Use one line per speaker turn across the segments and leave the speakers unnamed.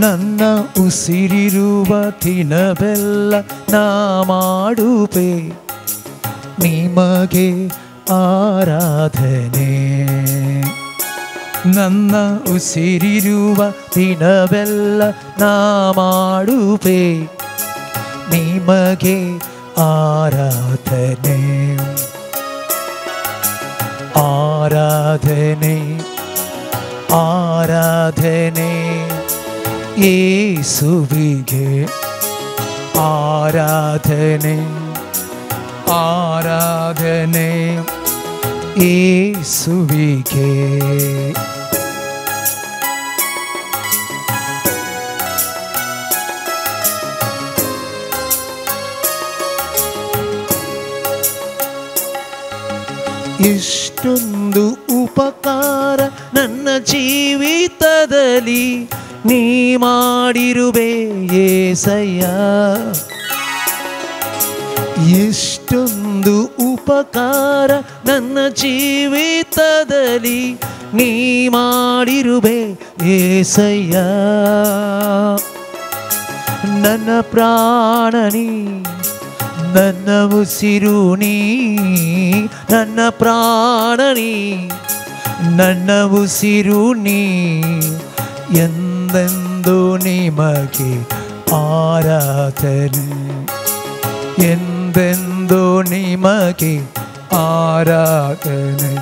ನನ್ನ ಉಸಿರಿರುವ ದಿನವೆಲ್ಲ ನಾ ಮಾಡುವೆ ನಿಮಗೆ ಆರಾಧನೆ. ನನ್ನ ಉಸಿರಿರುವ ದಿನವೆಲ್ಲ ನಾ ಮಾಡುವೆ ನಿಮಗೆ ಆರಾಧನೆ. ಆರಾಧನೆ ಆರಾಧನೆ ಯೇಸುವಿಗೆ, ಆರಾಧನೆ ಆರಾಧನೆ ಯೇಸುವಿಗೆ. ಇಷ್ಟೊಂದು ಉಪಕಾರ ನನ್ನ ಜೀವಿತದಲ್ಲಿ ನೀ ಮಾಡಿರುವೆ ಯೇಸಯ್ಯ. ಎಷ್ಟೊಂದು ಉಪಕಾರ ನನ್ನ ಜೀವಿತದಲ್ಲಿ ನೀ ಮಾಡಿರುವೆ ಯೇಸಯ್ಯ. ನನ್ನ ಪ್ರಾಣನಿ ನನ್ನ ಉಸಿರು ನೀ, ನನ್ನ ಪ್ರಾಣನಿ ನನ್ನ ಉಸಿರು ನೀ, ಎಂದೆಂದು ನಿಮಗೆ ಆರಾಧನೆ, ಎಂದೆಂದು ನಿಮಗೆ ಆರಾಧನೆ.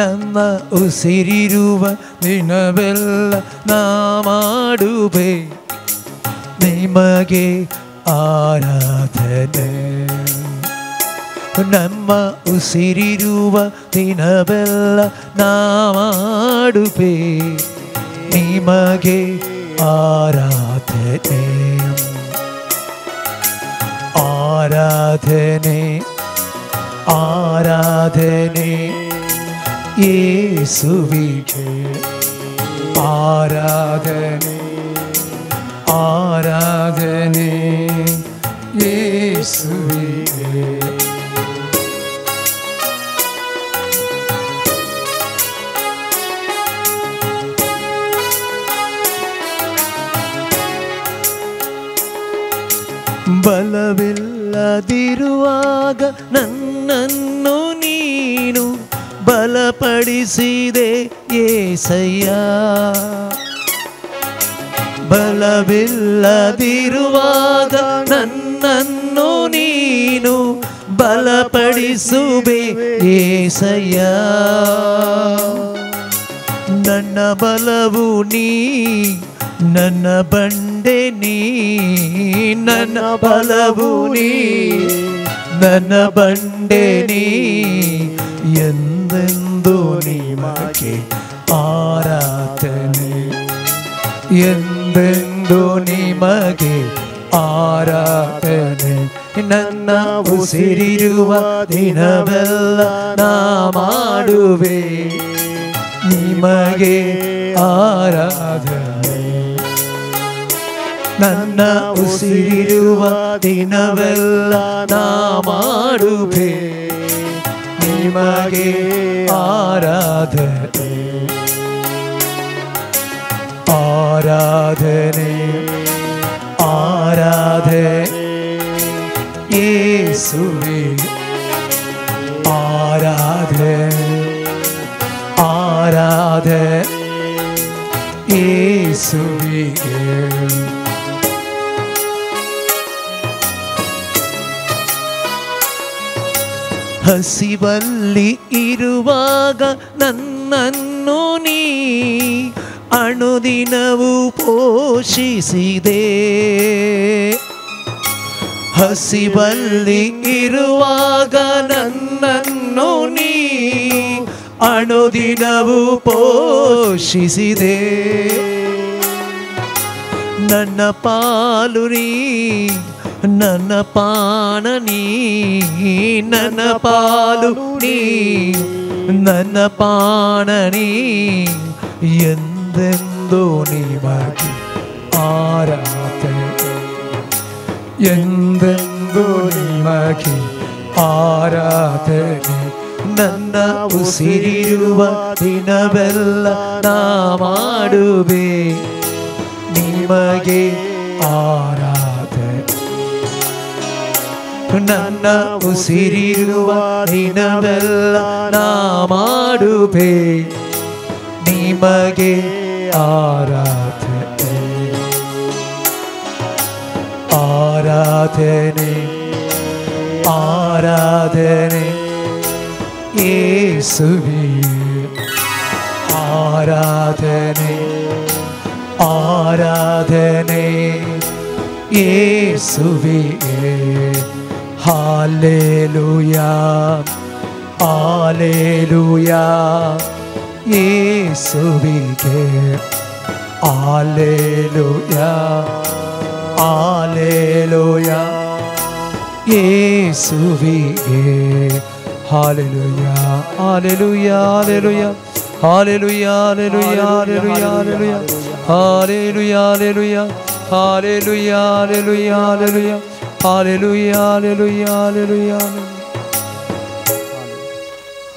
ನನ್ನ ಉಸಿರಿರುವ ದಿನವೆಲ್ಲ ನಾ ಮಾಡುವೆ ನಿಮಗೆ ಆರಾಧನೆ. ನಮ್ಮ ಉಸಿರಿರುವ ದಿನವೆಲ್ಲ ನಾ ಮಾಡುವೆ ನಿಮಗೆ ಆರಾಧನೆ. ಆರಾಧನೆ ಆರಾಧನೆ ಯೇಸುವಿಗೆ, ಆರಾಧನೆ ಆರಾಧನೆ ಯೇಸುವಿಗೆ. ಬಲವಿಲ್ಲದಿರುವಾಗ ನನ್ನನ್ನು ನೀನು ಬಲಪಡಿಸಿದೆ ಯೇಸಯ್ಯ. ಬಲವಿಲ್ಲದಿರುವಾಗ ನನ್ನನ್ನು ನೀನು ಬಲಪಡಿಸುವೆ ಯೇಸಯ್ಯ. ನನ್ನ ಬಲವು ನೀ, ನನ್ನ ಬಂಡೆ ನೀ, ನನ್ನ ಬಲವು ನೀ, ನನ್ನ ಬಂಡೆ ನೀ, ಎಂದೆಂದು ನಿಮಗೆ ಆರಾಧನೆ, ಎಂದೆಂದು ನಿಮಗೆ ಆರಾಧನೆ. ನನ್ನ ಉಸಿರಿರುವ ದಿನವೆಲ್ಲ ನಾ ಮಾಡುವೆ ನಿಮಗೆ ಆರಾಧನೆ. ನನ್ನ ಉಸಿರಿರುವ ದಿನವೆಲ್ಲ ನಾ ಮಾಡುವೆ ನಿಮಗೆ ಆರಾಧನೆ. ಆರಾಧನೆ ಆರಾಧನೆ ಯೇಸುವೆ, ಆರಾಧನೆ ಆರಾಧನೆ ಯೇಸುವಿಗೆ. ಹಸಿವಲ್ಲಿ ಇರುವಾಗ ನನ್ನನ್ನು ನೀ ಅಣುದಿನವೂ ಪೋಷಿಸಿದೆ. ಹಸಿವಲ್ಲಿ ಇರುವಾಗ ನನ್ನನ್ನು ನೀ ಅಣುದಿನವೂ ಪೋಷಿಸಿದೆ. ನನ್ನ ಪಾಲು ನೀ, ನನ್ನ ಪಾಣ ನೀ, ನನ್ನ ಪಾಲು ನೀ, ನನ್ನ ಪಾಣ ನೀ, ಎಂದೆಂದು ನಿಮಗೆ ಆರಾಧನೆ, ಎಂದೆಂದು ನಿಮಗೆ ಆರಾಧನೆ. ನನ್ನ ಉಸಿರಿರುವ ದಿನವೆಲ್ಲ ನಾ ಮಾಡುವೆ ನಿಮಗೆ ಆರಾಧನೆ. ನನ್ನ ಉಸಿರಿರುವ ದಿನವೆಲ್ಲ ನಾ ಮಾಡುವೆ ನಿಮಗೆ ಆರಾಧನೆ. ಆರಾಧನೆ ಆರಾಧನೆ ಯೇಸುವೇ, ಆರಾಧನೆ ಆರಾಧನೆ ಯೇಸುವೇ. ಹಾಲೆಲೂಯಾ ಹಾಲೆಲೂಯಾ ಯೇಸುವಿಗೆ, ಹಾಲೆಲೂಯಾ ಹಾಲೆಲೂಯಾ ಯೇಸುವಿಗೆ. Hallelujah hallelujah hallelujah hallelujah hallelujah hallelujah hallelujah hallelujah hallelujah hallelujah hallelujah hallelujah hallelujah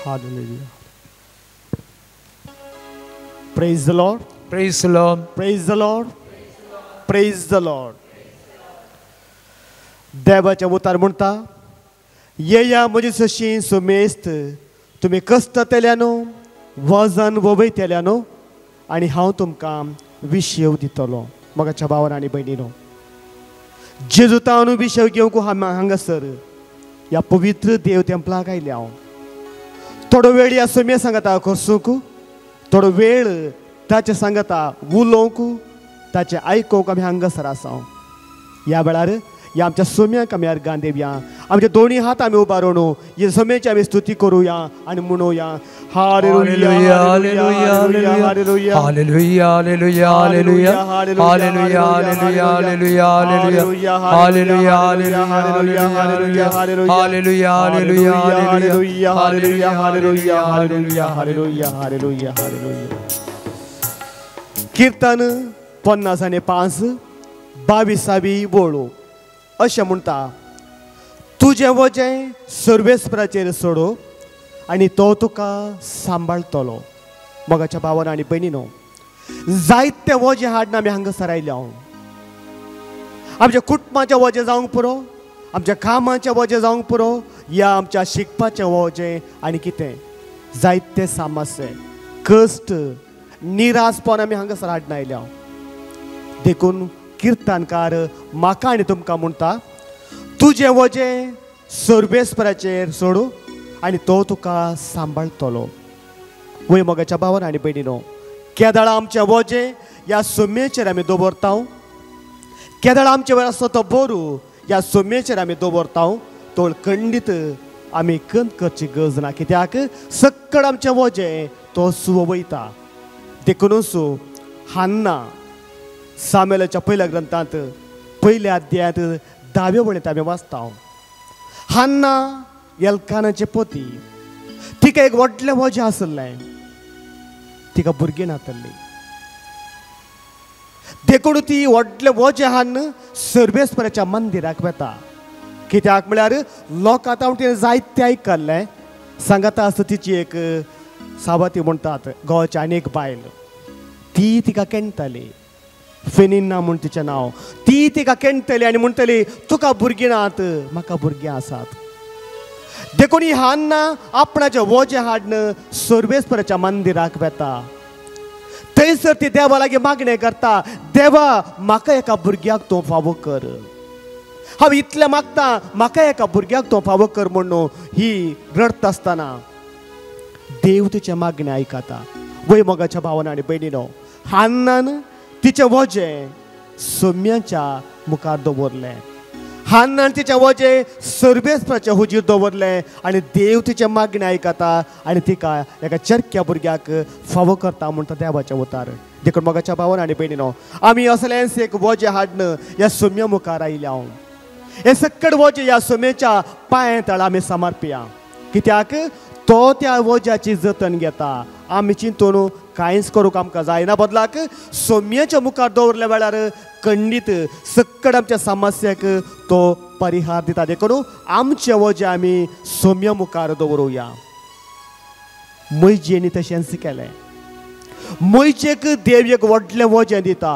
hallelujah. Praise the Lord.
Praise the Lord.
Praise the Lord. Praise the Lord. देवाच्या उतार म्हणटा, येया म्हजी सशी सुमेस्त, तुमी कश्टतेल्यानो, वजन वयतेल्यानो, आनी हांव तुमकां विशेव दितलो. मोगाच्या भावान आनी भयणीनो, जेजुतान विशेव घेवंक हांगासर ह्या पवित्र देव तेंपलाक आयल्या हांव. थोडो वेळ ह्या सोम्या सांगता कसूंक, थोडो वेळ ताचे सांगता उलोवंक, ताचें आयकूंक आमी हांगासर आसा. ह्या वेळार ह्या आमच्या सोम्याक आमी अर्गां दिवया, आमचे दोनी हात आमी उबारून ह्या सोम्याची आमी स्तुती करुया आनी म्हणुया.
Hallelujah hallelujah hallelujah hallelujah hallelujah hallelujah hallelujah hallelujah hallelujah hallelujah hallelujah hallelujah hallelujah
hallelujah hallelujah hallelujah hallelujah hallelujah hallelujah. Kirtan 55 22वी वळू अशें म्हणटा, तुजें वजें सर्वेस्पराचेर सोडो आनी तो तुका सांबाळटलो. मोगाच्या भावान आनी भयणीनो, जायते वजें हाडून आमी हांगासर आयल्या हांव. आमच्या कुटुंबाचें वजें जावंक पुरो, आमच्या कामाचें वजें जावंक पुरो, या आमच्या शिकपाचें वजें आनी कितें जायते समस्ये, कश्ट, निराशपण आमी हांगासर हाडून आयल्या हांव. देखून किर्तनकार म्हाका आनी तुमकां म्हणटा, तुजें वजें सर्वेस्पराचेर सोडू आनी तो तुका सांबाळटलो. वय मोगाच्या भावान आनी भयणीनो, केदळा आमचें वजें ह्या सोम्येचेर आमी दवरता, केदळा आमचे वेळ आसता तो बरू ह्या सोम्येचेर आमी दवरता, तो खंडीत आमी कंत करची गरज ना, कित्याक सक्कड आमचें वजें तो सुवयता. देखूनच हान्ना सामेलाच्या पयल्या ग्रंथांत पयल्या अध्यायांत 10व्या वळींत आमी वाचता, हान्ना एल्कानाचे पोती, तिका एक व्हडलें वजें आसलें, तिका भुरगीं नातल्ली, देखून ती व्हडलें वजें हाडून सर्वेस्पराच्या मंदिराक वता. कित्याक म्हळ्यार लोक आतां तिणें जायतें आयकल्लें. सांगाता आसता तिची एक सावाती म्हणटात गोवाची आनी एक बायल, ती तिका केणटाली, फेनिन्ना म्हूण तिचें नांव. ती तिका केणटली आनी म्हणटली, तुका भुरगीं नात, म्हाका भुरगीं आसात. देखून ही हान्ना आपणाचें वजें हाडून सर्वेस्पराच्या मंदिराक वता. थंयसर ती देवा लागीं मागणें करता, देवा म्हाका एका भुरग्याक तूं फावो कर, हांव इतलें मागता, म्हाका एका भुरग्याक तूं फावो कर म्हणून ही रडटा आसतना देव तिचें मागणें आयकता. वय मोगाच्या भावान आनी भयणीनो, हान्नान तिचें वजें सोम्याच्या मुखार दवरलें, हान्नान तिचें वजें सर्वेस्पराच्या हुजीर दवरलें आनी देव तिचें मागणें आयकता आनी तिका एका चरक्या भुरग्याक फावो करता म्हणटा देवाचें उतार. देखून मोगाच्या भावान आनी भयणीनो, आमी असलेंच एक वजें हाडून ह्या सोम्या मुखार आयल्या हांव. हें सक्कड वजें ह्या सोम्याच्या पांया तळा आमी समर्पया, कित्याक तो त्या वज्याची जतन घेता. आमी चिंतून कांयच करूंक आमकां जायना, बदलाक सोम्याच्या मुखार दवरल्या वेळार खंडीत सक्कड आमच्या समस्याक तो परिहार दिता. देखून आमचें वजें आमी सोम्या मुखार दवरुया. मैजेनी तशेंच केलें. मैजेक देव एक व्हडलें वजें दिता.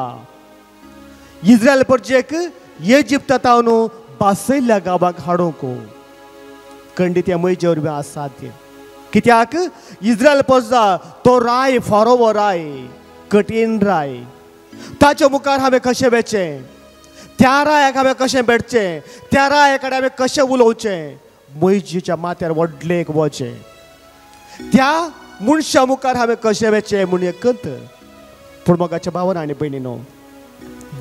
इस्रायल परजेक इजिप्तांत बासयल्ल्या गांवाक हाडूंक खंडीत हें म्हजे वरवीं असाध्य. कित्याक इस्रायल परजा तो राय फारोवो राय कठीण राय, ताच्या मुखार हांवें कशें वेचें, त्या रायाक हांवें कशें भेटचें, त्या राया कडेन हांवें कशें उलोवचें, म्हजेच्या माथ्यार व्हडलें एक वचें, त्या मनशा मुखार हांवें कशें वेचें म्हूण एक कंत. पूण मोगाच्या भावान आनी भयणीनो,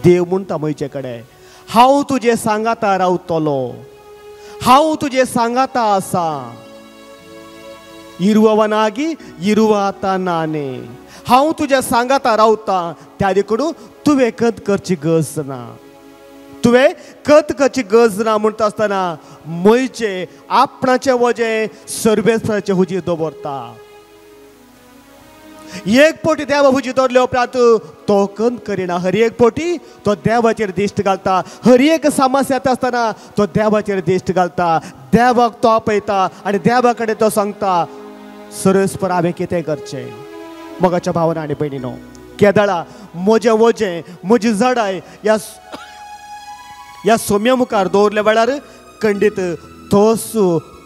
देव म्हणटा म्हजे कडेन हांव तुजे सांगाता रावतलो, हांव तुजे सांगाता आसा. इरुवनागी इरुवाता नाने, हांव तुज्या सांगाता रावता, त्या देखून तुवें कत करची गरज ना, तुवें कत करची गरज ना. म्हणटा आसतना म्हजे आपणाचें वजें सर्वेस्पराचे हुजीर दवरता. एक पोटी देवा हुजीर दवरले उपरांत तो कंत करिना, हर एक पोटी तो देवाचेर दिश्ट घालता, हर एक समस्या येता आसतना तो देवाचेर दिश्ट घालता, देवाक तो आपयता आनी देवा कडेन तो सांगता सर्वेस्पर हांवें कितें करचें. मोगाच्या भावना आनी भयणीनो, केदळा म्हजें वजें म्हजी जडाय ह्या सोम्या मुखार दवरल्या वेळार खंडीत तोच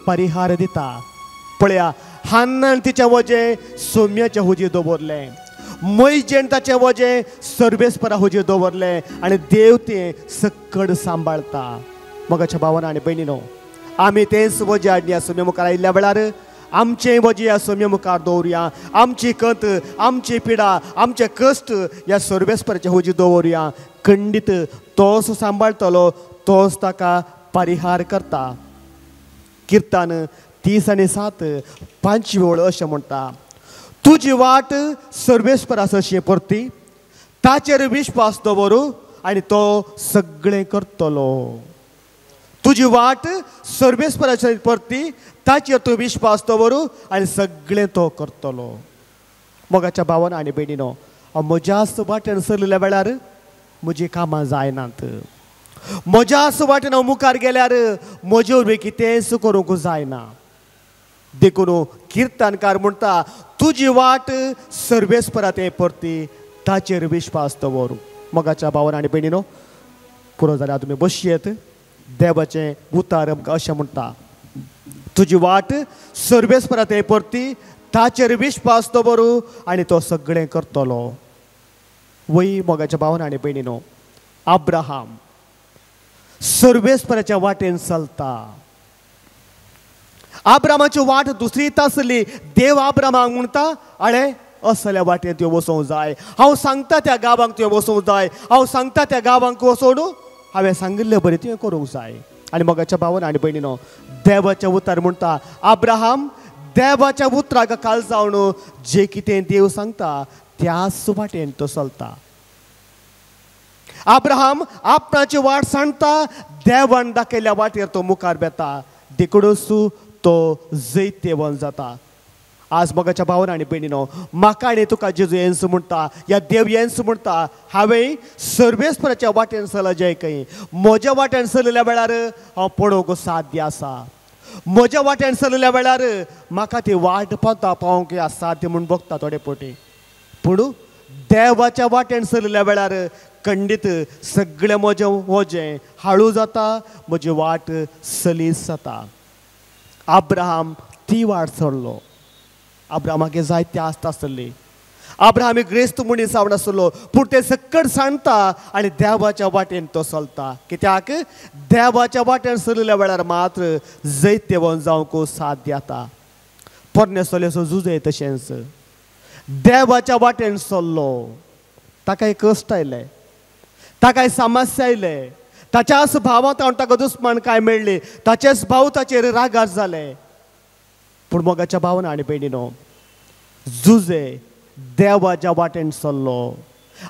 परिहार दिता. पळया, हान्नान तिचें वजें सोम्याच्या हुजीर दवरलें, मैजेन ताचें वजें सर्वेस्परा हुजीर दवरलें आनी देव तें सक्कड सांबाळता. मोगाच्या भावना आनी भयणीनो, आमी तेंच वजें हाडली ह्या सोम्या मुखार आयिल्ल्या वेळार आमचें वजें ह्या सोम्या मुखार दवरुया, आमची कंत आमची पिडा आमचे कश्ट ह्या सर्वेस्पराच्या हुजीर दवरुया. खंडीत तोच सांबाळतलो, तोच ताका परिहार करता. किर्तन 30:7 5वी ओळ अशें म्हणटा, तुजी वाट सर्वेस्परा सरशी परती, ताचेर विश्वास दवरू आनी तो सगळें करतलो. तुजी वाट सर्वेस्परा परती, ताचेर तूं विश्वास दवरू आनी सगळें तो करतलो. मोगाच्या भावान आनी भयणीनो, हांव म्हज्याच वाटेन सरलेल्या वेळार म्हजी कामां जायनात, म्हज्याच वाटेन हांव मुखार गेल्यार म्हजे वरवीं कितेंच करूंक जायना. देखून किर्तनकार म्हणटा तुजी वाट सर्वेस्परा तें परती, ताचेर विश्वास दवर. मोगाच्या भावान आनी भयणीनो, पुरो जाल्यार तुमी बसयेत. देवाचें उतार आमकां अशें म्हणटा, तुजी वाट सर्वेस्परा तें परती, ताचेर विश्वास दवरू आनी तो सगळें करतलो. वय मोगाच्या भावान आनी भयणीनो, अब्राहम सर्वेस्पराच्या वाटेन चलता. अब्रामाची वाट दुसरीत आसली. देव अब्रामाक म्हणटा आळे असल्या वाटेन त्यो वचोंक जाय, हांव सांगता त्या गांवांक त्यो वचोंक जाय, हांव सांगता त्या गांवांक वचोन हांवें सांगिल्लें बरें तुवें करूंक जाय. आनी मोगाच्या भावान आनी भयणीनो, देवाच्या उतार म्हणटा अब्राहम देवाच्या उतराक काल जावन जे कितें देव सांगता त्याच वाटेन तो चलता. अब्राहम आपणाची वाट सांगता, देवान दाखयल्ल्या वाटेर तो मुखार वेता, देखूनच तो जैतेवन जाता. आज मोगाच्या भावान आनी भयणीनो, म्हाका आनी तुका जेजू येन्स म्हणटा, या देव येन्स म्हणटा, हांवें सर्वेस्पराच्या वाटेन चल जय खंय. म्हज्या वाटेन चलल्या वेळार हांव पळोवंक साध्य आसा, म्हज्या वाटेन चलल्या वेळार म्हाका ती वाट पावता पावंक असाध्य म्हूण भोगता थोडे पोटी. पूण देवाच्या वाटेन चलल्या वेळार खंडीत सगळें म्हजें वजें हाळू जाता, म्हजी वाट सलीस जाता. अब्राहम ती वाट चल्लो. अब्राहमाक जायते आसता आसली, अब्राहम एक ग्रेस्त मनीस जावन आसलो, पूण ते सक्कड सांडता आनी देवाच्या वाटेन तो चलता. कित्याक देवाच्या वाटेन चलल्या वेळार मात्र जैतेवन जावंक साध्य जाता. पोरणे चलयेचो जुजय तशेंच देवाच्या वाटेन चल्लो, ताका एक कश्ट आयले, ताका समस्या आयले, ताच्याच भावांत ताका दुस्मान काय मेळ्ळी, ताचेच भाव ताचेर रागार जाले. पूण मोगाच्या भावना आनी भयणीनो, जुजे देवाच्या वाटेन चल्लो,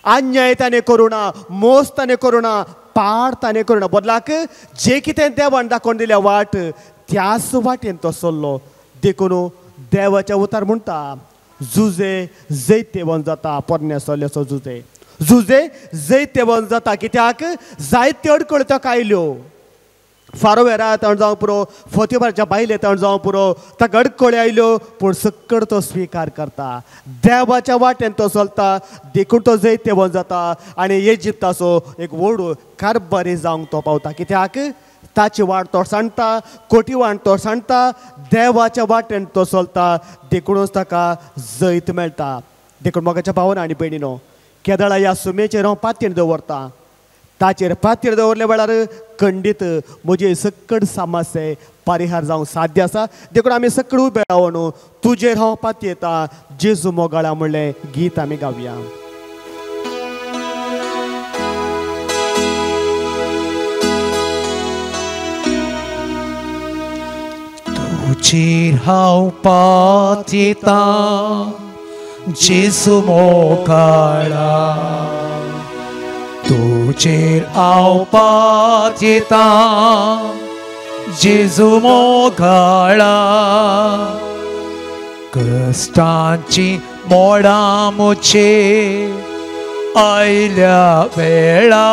अन्याय ताणें करुणा, मोस ताणें करुणा, पाड ताणें करुणा, बदलाक जे कितें देवान दाखोवन दिल्या वाट त्याच वाटेन तो चल्लो. देखून देवाच्या उतार म्हणटा जुजे जैतेवन जाता. पोरण्या चल्याचो जुजे जुजे जैतेवन जाता. कित्याक जायत्यो अडकळ्यो ताका आयल्यो, फारोवेरा तण जावं पुरो, फोतेबारच्या बायले तण जावं पुरो, ताका अडकळी आयल्यो पूण सकड तो स्विकार करता. देवाच्या वाटेन तो चलता देखून तो जैतेवंत जाता आनी इजिप्ताचो एक व्हड कारभारी जावंक तो पावता. कित्याक ताची वाट तो सांडटा, कोटी वाट तो सांडटा, देवाच्या वाटेन तो चलता देखूनच ताका जैत मेळटा. देखून मोगाच्या भावान आनी भयणीनो, केदळा ह्या सुमेचेर हांव पातयेन दवरता, ताचेर पातयेन दवरल्या वेळार खंडीत म्हजे सकड समस्ये परिहार जावंक साध्य आसा. देखून आमी सकड उबे रावन तुजेर हांव पातयेता जेजू मोगाळा म्हणलें गीत आमी गावया.
तुजेर हांव पातयेता जेजू मोगाळा, तुजेर हांव पातयेता जेजू मोगाळा, कश्टांची मोडां म्हजेर आयल्या वेळा,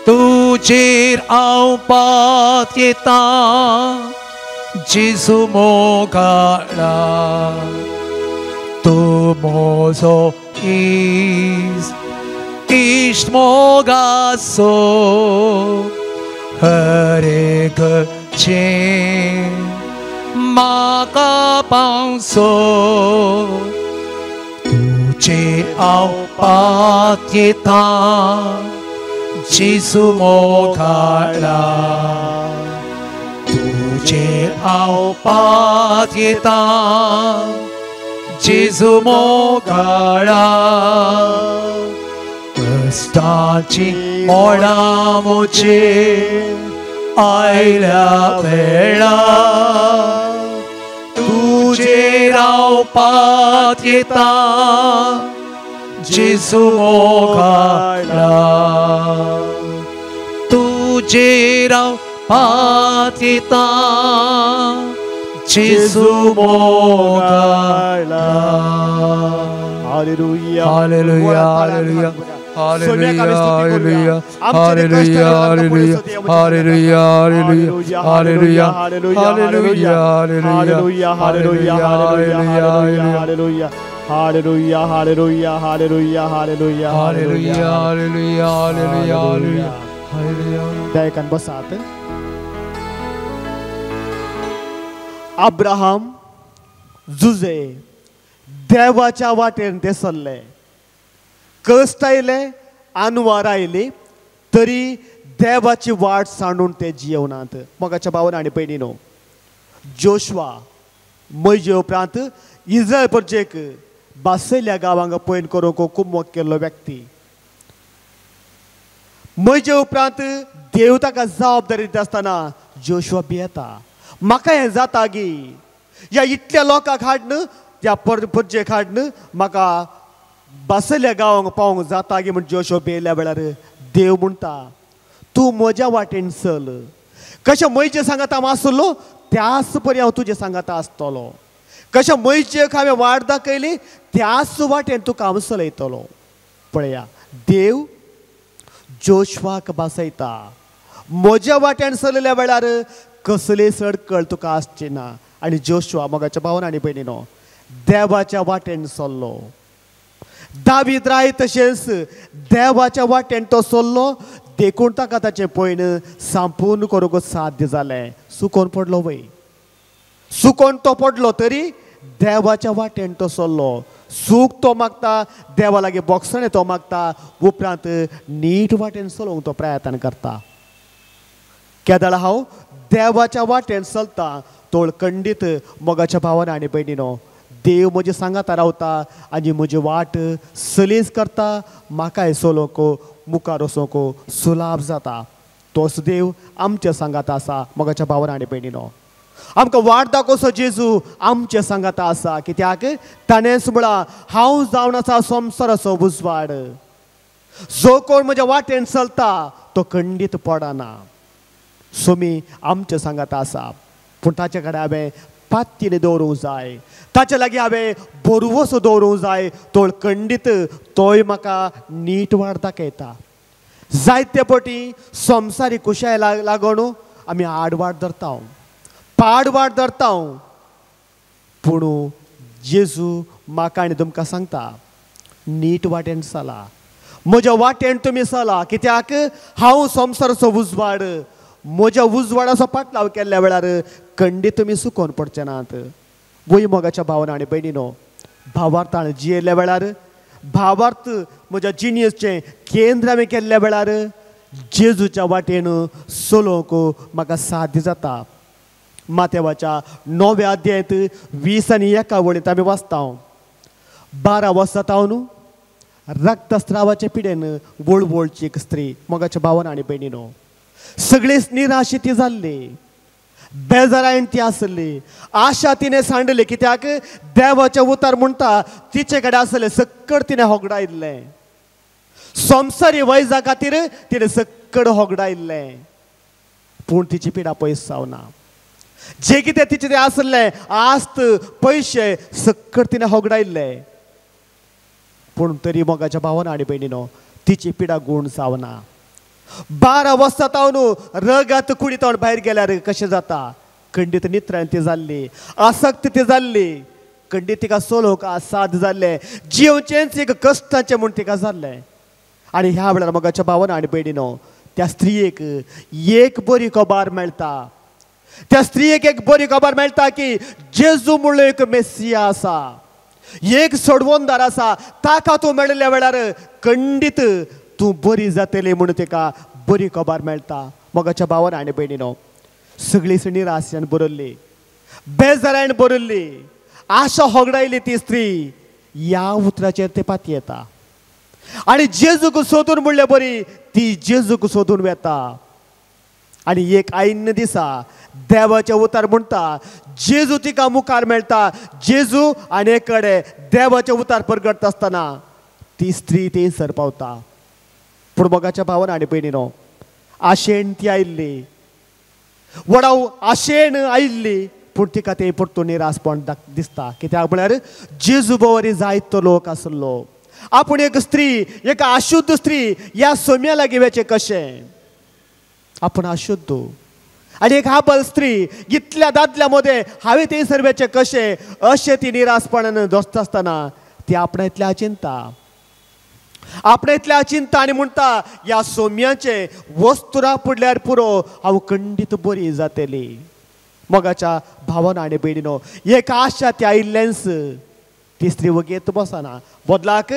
तुजेर हांव पातयेता जेजू मोगाळा, तूं म्हजो इश्ट, इश्ट मोगाचो, हर एक म्हाका पावसो, तुजेर हांव पातयेता जेजू मोगाळा, तुजेर हांव पातयेता जेजू मोगाळा, कश्टांची मोडां म्हजेर आयल्या वेळा, तुजेर हांव पातयेता जेजू मोगाळा, तुजेर हांव पातयेता जेजू मोगाळा.
Hallelujah,
hallelujah, hallelujah, hallelujah, hallelujah, hallelujah, hallelujah, hallelujah, hallelujah, hallelujah, hallelujah,
hallelujah, hallelujah, hallelujah, hallelujah, hallelujah,
hallelujah, hallelujah, hallelujah, hallelujah.
दयान बसात. अब्राहम जुजे देवाच्या वाटेन ते सरले, कश्ट आयले, आनवार आयली तरी देवाची वाट सांडून ते जियेवनात. मोगाच्या भावान आनी भयणीनो, जोशवा म्हजे उपरांत इस्रायल प्रजेक बासयल्या गांवांक पयन करूंक कुमक केल्लो व्यक्ती. म्हजे उपरांत देव ताका जबाबदारी दिता आसतना जोशवा भियेता, म्हाका हें जाता गी, ह्या इतल्या लोकांक हाडन, ह्या परजेक हाडन म्हाका बासयल्या गांवांक पावोंक जाता गी म्हण जोशवा भियेल्या वेळार देव म्हणटा, तूं म्हज्या वाटेन चल, कशें म्हजे सांगाता हांव आसलो त्याच परी हांव तुजे सांगाता आसतलो, कशें म्हजेक हांवें वाट दाखयली त्याच वाटेन तुका हांव चलयतलो. पळया, देव जोशवाक बासयता. म्हज्या वाटेन चलयल्या वेळार कसली सडकळ तुका आसची ना. आनी जोशवा मोगाच्या भावान आनी भयणीनो देवाच्या वाटेन चल्लो. दावीद राय तशेंच देवाच्या वाटेन तो चल्लो देखून ताका ताचें पयण संपूर्ण करूंक साध्य जालें. सुकोन पडलो वय, सुकोन तो पडलो तरी देवाच्या वाटेन तो चल्लो. सूख तो मागता, देवा लागीं बोगसणें तो मागता, उपरांत नीट वाटेन चलोवंक तो प्रयत्न करता. केदळा हांव देवाच्या वाटेन चलता तोळ खंडीत मोगाच्या भावान आनी भयणीनो देव म्हजे सांगाता रावता आनी म्हजी वाट सलीस करता, म्हाकाय चलोवंक मुखार वचोंक सुलाभ जाता. तोच देव आमच्या सांगाता आसा. मोगाच्या भावान आनी भयणीनो, आमकां वाट दाखोवचो जेजू आमच्या सांगाता आसा. कित्याक ताणेंच म्हळां, हांव जावन आसा संवसाराचो उजवाड, जो कोण म्हज्या वाटेन चलता तो खंडीत पडना. सोमी आमच्या सांगाता आसा, पूण ताचे कडेन हांवें पातयेन दवरूंक जाय, ताचे लागीं हांवें बरवसो दवरूंक जाय. तोळ खंडीत तोय म्हाका नीट वाट दाखयता. जायते पटी संवसारी कुशाय लागून आमी आडवाट धरता, पाडवाट धरता. पूण जेजू म्हाका आनी तुमकां सांगता, नीट वाटेन चला, म्हज्या वाटेन तुमी चला. कित्याक हांव संवसाराचो उजवाड, म्हज्या उजवाडाचो पाटलाव केल्ल्या वेळार कंडी तुमी सुकोवन पडचे नात. वय मोगाच्या भावना आनी भयणीनो, भावार्थान जियेल्ल्या वेळार, भावार्थ म्हज्या जिणेचें केंद्र आमी केल्ल्या वेळार जेजूच्या वाटेन चलोवंक म्हाका साध्य जाता. मातेवाच्या 9व्या अध्यायांत 20 आनी 1 वळींत आमी वाचता, 12 वर्सां तावन रक्तस्रावाचे पिडेन वळवळची एक स्त्री. मोगाच्या भावान आनी भयणीनो, सगळीच निराशी ती जाल्ली, बेजारायन ती आसली, आशा तिणें सांडली. कित्याक देवाचें उतर म्हणटा तिचे कडेन आसलें सक्कड तिणें होगडायल्लें, संवसारी वैजा खातीर तिणें सक्कड होगडायल्लें. पूण तिची पिडा पयस जावना. जे कितें तिचें तें आसलें आस्त पयशे सक्कड तिणें होगडायल्ले, पूण तरी मोगाच्या भावान आनी भयणीनो तिची पिडा गूण जावना. 12 वर्सां तावन रगात कुडीत भायर गेल्यार कशें जाता? खंडीत नित्रायन ती जाल्ली, आसक्त ती जाल्ली, खंडीत तिका चलोवंक साद जाल्लें, जिवचेंच एक कश्टाचें म्हूण तिका जाल्लें. आनी ह्या वेळार मोगाच्या भावान आनी भयणीनो त्या स्त्रियेक एक बरी खबर मेळटा, त्या स्त्रियेक एक बरी खबर मेळटा की जेजू म्हणलो एक मेसिया आसा, एक सोडवणदार आसा, ताका तूं मेळिल्ल्या वेळार खंडीत तूं बरी जातली म्हणून तिका बरी खबर मेळटा. मोगाच्या भावान आनी भयणीनो, सगळी निराशेन बरयल्ली, बेजारान बरयल्ली, आशा होगडायली ती स्त्री ह्या उतराचेर ते पातयेता आनी जेजूक सोदून म्हणले बरी ती जेजूक सोदून वेता. आनी एक आयिन्न दिसा देवाचें उतर म्हणटा जेजू तिका मुखार मेळटा. जेजू आनी एक कडेन देवाचें उतर परगटता आसतना ती स्त्री थंयसर पावता. पूण मोगाच्या भावान आनी भयणीनो, आशेन ती आयिल्ली, व्हडा आशेन आयिल्ली, पूण तिका तें परतून निराशपण दिसता. कित्याक म्हळ्यार जेजू बरी जायतो लोक आसलो, आपूण एक स्त्री, एक अशुद्ध स्त्री ह्या सोम्या लागीं वचें कशें? आपूण अशुद्ध आनी एक हाबल स्त्री इतल्या दादल्या मदें हांवें थंयसर वचें कशें? अशें ती निराशपणान दोसता आसतना ती आपणा इतल्या चिंता, आपणा इतल्या चिंता आनी म्हणटा ह्या सोम्याचें वस्तुरा पडल्यार पुरो, हांव खंडीत बरी जातली. मोगाच्या भावान आनी भयणीनो, एक आशा ती आयिल्लेंच ती स्त्री वगेत बसना, बदलाक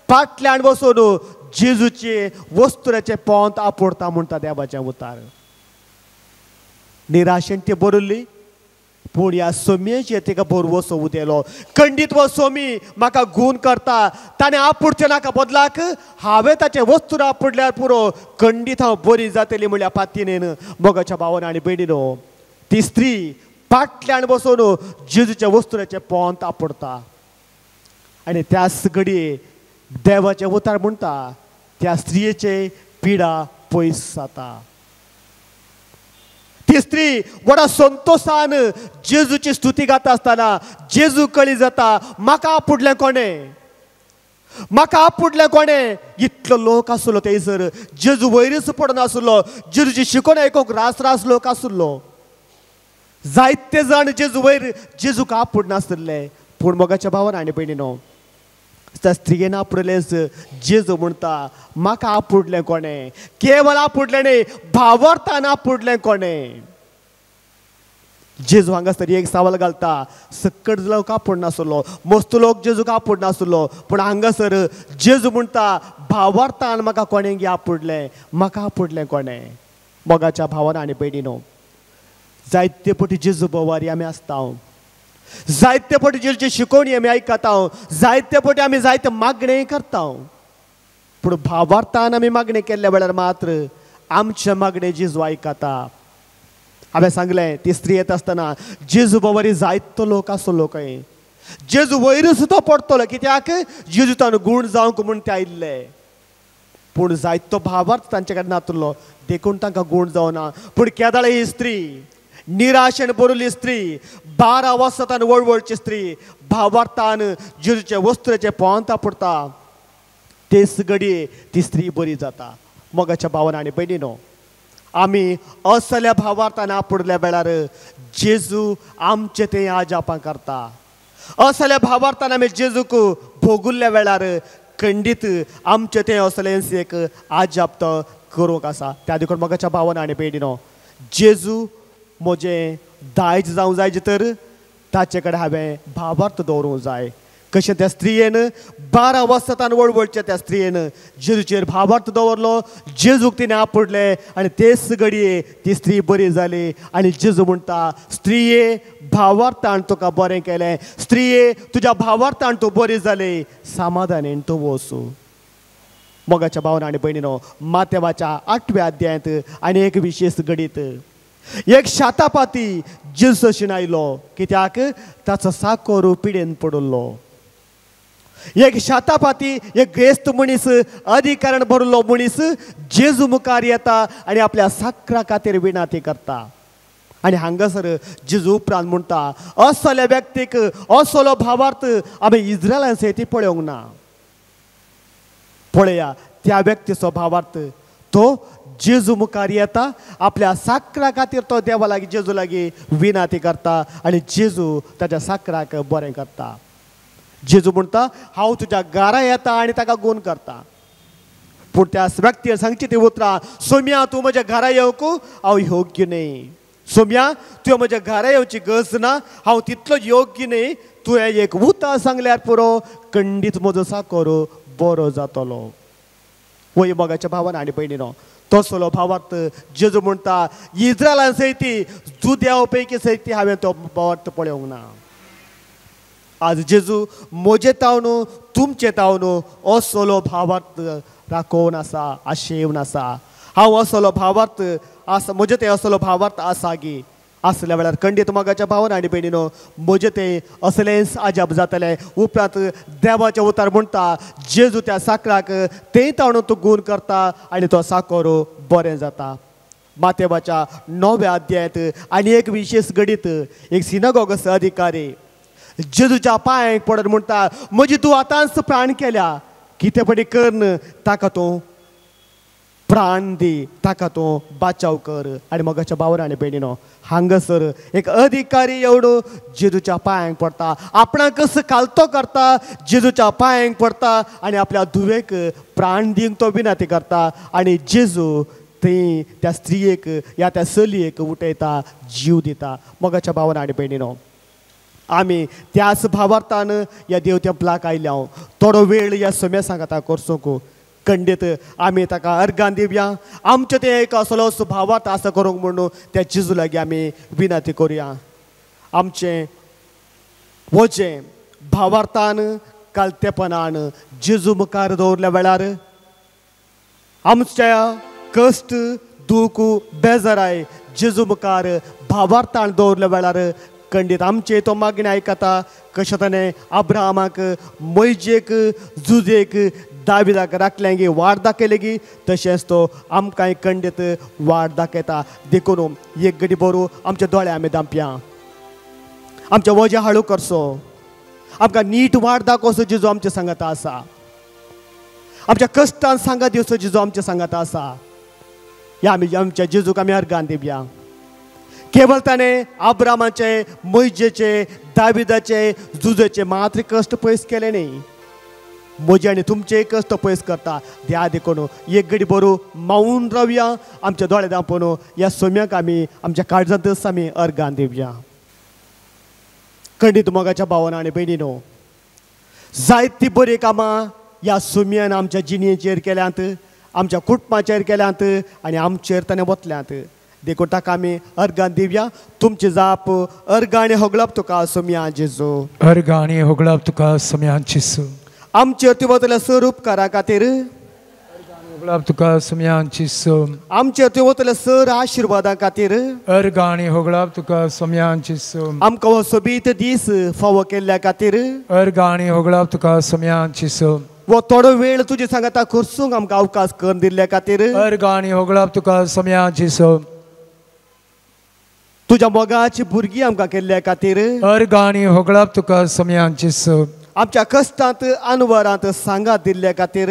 फाटल्यान बसून जेजूचे वस्तुराचें पोंत आपोडता म्हणटा देवाचें उतार. निराशेन ती बरयल्ली, पूण ह्या सोम्याचेर तिका भरवसो उदेलो. खंडीत हो सोमी म्हाका गूण करता, ताणें आपुडचें नाका, बदलाक हांवें ताचें वस्तूर आपुडल्यार पुरो, खंडीत हांव बरी जातली म्हणल्या पातीनेन. मोगाच्या भावान आनी भयणीनो, ती स्त्री फाटल्यान बसून जेजूच्या वस्तुराचें पोंत आपुडता आनी त्याच घडये देवाचें उतार म्हणटा त्या स्त्रियेचे पिडा पयस जाता. ती स्त्री व्हडा संतोशान जेजूची स्तुती गाता आसतना जेजू कळी जाता, म्हाका आपुडलें कोणें, म्हाका आपुडलें कोणें? इतलो लोक आसलो थंयसर, जेजू वयरूच पडनासलो, जेजूची शिकवण आयकूंक रास रास लोक आसलो, जायते जाण जेजू वयर जेजूक आपुडनासले. पूण मोगाच्या भावान आनी भयणीनो, त्या स्त्रियेन आपुडलेंच जेजू म्हणटा म्हाका आपुडलें कोणें? केवळ आपुडलें न्ही, भावार्थान आपुडलें कोणें? जेजू हांगासर एक सवाल घालता, सक्कड लोक आपुडनासलो, मस्त लोक जेजूक आपुडनासलो, पूण हांगासर जेजू म्हणटा भावार्थान म्हाका कोणें गे आपुडलें, म्हाका आपुडलें कोणें? मोगाच्या भावान आनी भयणीनो, जायते पटी जेजू बोवारी आमी आसता, जायते पटी जेजूची शिकवणी आमी आयकता, जायते पटी आमी जायते मागणें करता, पूण भावार्थान आमी मागणें केल्ल्या वेळार मात्र आमचें मागणें जेजू आयकता. हांवें सांगलें ती स्त्री येता आसतना जेजू बोवारी जायतो लोक आसलो खंय, जेजू वयरूच तो पडटलो, कित्याक जेजू ताणें गूण जावंक म्हूण ते आयिल्ले, पूण जायतो भावार्थ तांचे कडेन नातलो देखून तांकां गूण जावना. पूण केदाळे ही स्त्री निराशेन भरिल्ली स्त्री, 12 वर्सां वळवळची स्त्री भावार्थान जेजूच्या वस्त्राचें पोंत आपडता, तेच घडये ती स्त्री बरी जाता. मोगाच्या भावान आनी भयणीनो, आमी असल्या भावार्थान आपुडल्या वेळार जेजू आमचे ते आजापां करता. असल्या भावार्थान आमी जेजूक भोगुल्ल्या वेळार खंडीत आमचे ते असलेंच एक आजाप तो करूंक आसा. त्या देखून मोगाच्या भावान आनी भयणीनो, जेजू म्हजें दायज जावं जाय तर ताचे कडेन हांवें भावार्थ दवरूंक जाय. कशें त्या स्त्रियेन 12 वर्सां वळवळच्या त्या स्त्रियेन जेजूचेर भावार्थ दवरलो, जेजूक तिणें आपुडलें आनी तेच घडये ती स्त्री बरी जाली. आनी जेजू म्हणटा, स्त्रिये भावार्थान तुका बरें केलें, स्त्रिये तुज्या भावार्थान तूं बरी जाली, समाधानेन तूं वचूं. मोगाच्या भावान आनी भयणीनो, मातेवाच्या 8व्या अध्यायांत आनी एक विशेश घडीत एक शातापाती जेजू आयलो, कित्याक ताचो साकोर पिडेन पडिल्लो. एक शातापाती एक ग्रेस्त मनीस, अधिकारण भरलो मनीस जेजू मुखार येता आनी आपल्या साकरा खातीर विनाती करता. आनी हांगासर जेजू उपरांत म्हणटा, असल्या व्यक्तीक असलो भावार्थ आमी इस्रायलान सयत पळोवंक ना. पळया त्या व्यक्तीचो भावार्थ, तो जेजू मुखार येता, आपल्या साकरा खातीर तो देवा लागीं जेजू लागीं विनाती करता आनी जेजू ताच्या साकराक बरें करता. जेजू म्हणटा, हांव तुज्या घरा येता आनी ताका गूण करता. पूण त्या व्यक्तीन सांगची ती उतरां, सोम्या तूं म्हज्या घरा येवंक हांव योग्य न्हय, सोम्या तुवें म्हज्या घरा येवची गरज ना, हांव तितलो योग्य न्हय, तुवें एक उतार सांगल्यार पुरो, खंडीत म्हजो साकोर बरो जातलो. वय मोगाच्या भावान आनी भयणीनो, तसलो भावार्थ जेजू म्हणटा इस्रायलान सयती जुद्याव पैकी सयती हांवें तो भावार्थ पळोवंक ना. आज जेजू म्हजे तावन तुमचे तावन असलो भावार्थ राखोवन आसा, आशेवन आसा. हांव असलो भावार्थ आसा, म्हजे ते असलो भावार्थ आसा गी आसल्या वेळार खंडीत मोगाच्या भावान आनी भयणीनो, म्हजे ते असलेंच आजाप जातलें. उपरांत देवाचें उतार म्हणटा जेजू त्या साकराक ते ताणून तो गूण करता आनी तो साकोर बरें जाता. मातेवाच्या 9व्या अध्यायांत आनी एक विशेश घडीत एक सिनागोगस अधिकारी जेजूच्या पांयांक पडत म्हणटा, म्हजी तूं आतांच प्राण केल्या, कितें पडी करन ताका तूं प्राण दी, ताका तूं बाचाव कर. आनी मोगाच्या भावान आनी भयणीनो, हांगासर एक अधिकारी एवढो जेजूच्या पांयांक पडटा, आपणाकच कालतो करता, जेजूच्या पांयांक पडटा आनी आपल्या धुवेक प्राण दिवंक तो विनंती करता. आनी जेजू थंय त्या स्त्रियेक या त्या चलयेक उठयता, जीव दिता. मोगाच्या भावान आनी भयणीनो, आमी त्याच भावार्थान ह्या देव तेंपलाक आयल्या. थोडो वेळ ह्या सम्या सांगाता करचोक खंडीत आमी ताका अर्गान दिवया. आमचें तें एक असलोच भावार्थ आसा करूंक म्हणून त्या जेजू लागीं आमी विनंती करुया. आमचें वजें भावार्थान कालतेपणान जेजू मुखार दवरल्या वेळार आमच्या कश्ट दूख बेजाराय जेजू मुखार भावार्थान दवरल्या वेळार खंडीत आमचे तो मागणें आयकता. कशें ताणें अब्राहमाक, मोयजेक, जुजेक, दाविदाक राखलें गी, वाट दाखयलें गी, तशेंच तो आमकांय खंडीत वाट दाखयता. देखून एक घडी बरो आमच्या दोळे आमी दांपया, आमच्या वजें हाळू करचो, आमकां नीट वाट दाखोवचो जेजू आमच्या सांगाता आसा, आमच्या कश्टान सांगात दिवचो जेजू आमच्या सांगाता आसा. ह्या आमी आमच्या जेजूक आमी अर्गान दिवया. केवळ ताणें अब्रामाचे, मोयजेचे, दाविदाचे, जुजेचे मात्र कश्ट पयस केले न्ही, म्हजे आनी तुमचे कश्ट पयस करता. द्या देखून एक घडी बरो मावून रावया, आमच्या दोळे दांपून ह्या सोम्याक आमी आमच्या काळजांतच आमी अर्गान दिवया. खंडीत मोगाच्या भावान आनी भयणीनो, जायतीं बरीं कामां ह्या सोम्यान आमच्या जिणेचेर केल्यांत, आमच्या कुटुंबाचेर केल्यांत आनी आमचेर ताणें वतल्यांत. देखून ताका आमी अर्गान दिवया. तुमची जाप अर्गां आनी होगळप तुका सोम्या जेजू,
अर्गां आनी होगळप तुका सोम्या जेजू.
आमचेर तूं वतल्या सर उपकारा खातीर
होगळप तुका सोम्या जेजू.
आमचेर तूं वतल्या सर आशिर्वादा खातीर
अर्गां आनी होगळप तुका सोम्या जेजू.
आमकां हो सोबीत दीस फावो केल्ल्या खातीर
अर्गां आनी होगळप तुका सोम्या जेजू.
वो थोडो वेळ तुजे सांगाता खर्चूंक आमकां अवकाश करून दिल्ल्या खातीर
अर्गां आनी होगळप तुका सोम्या जेजू.
तुज्या मोगाची भुरगीं आमकां केल्ल्या खातीर
अर्गां आनी होगळप तुका सोम्या जेजू.
आमच्या कश्टांत अनवरांत सांगात दिल्ल्या खातीर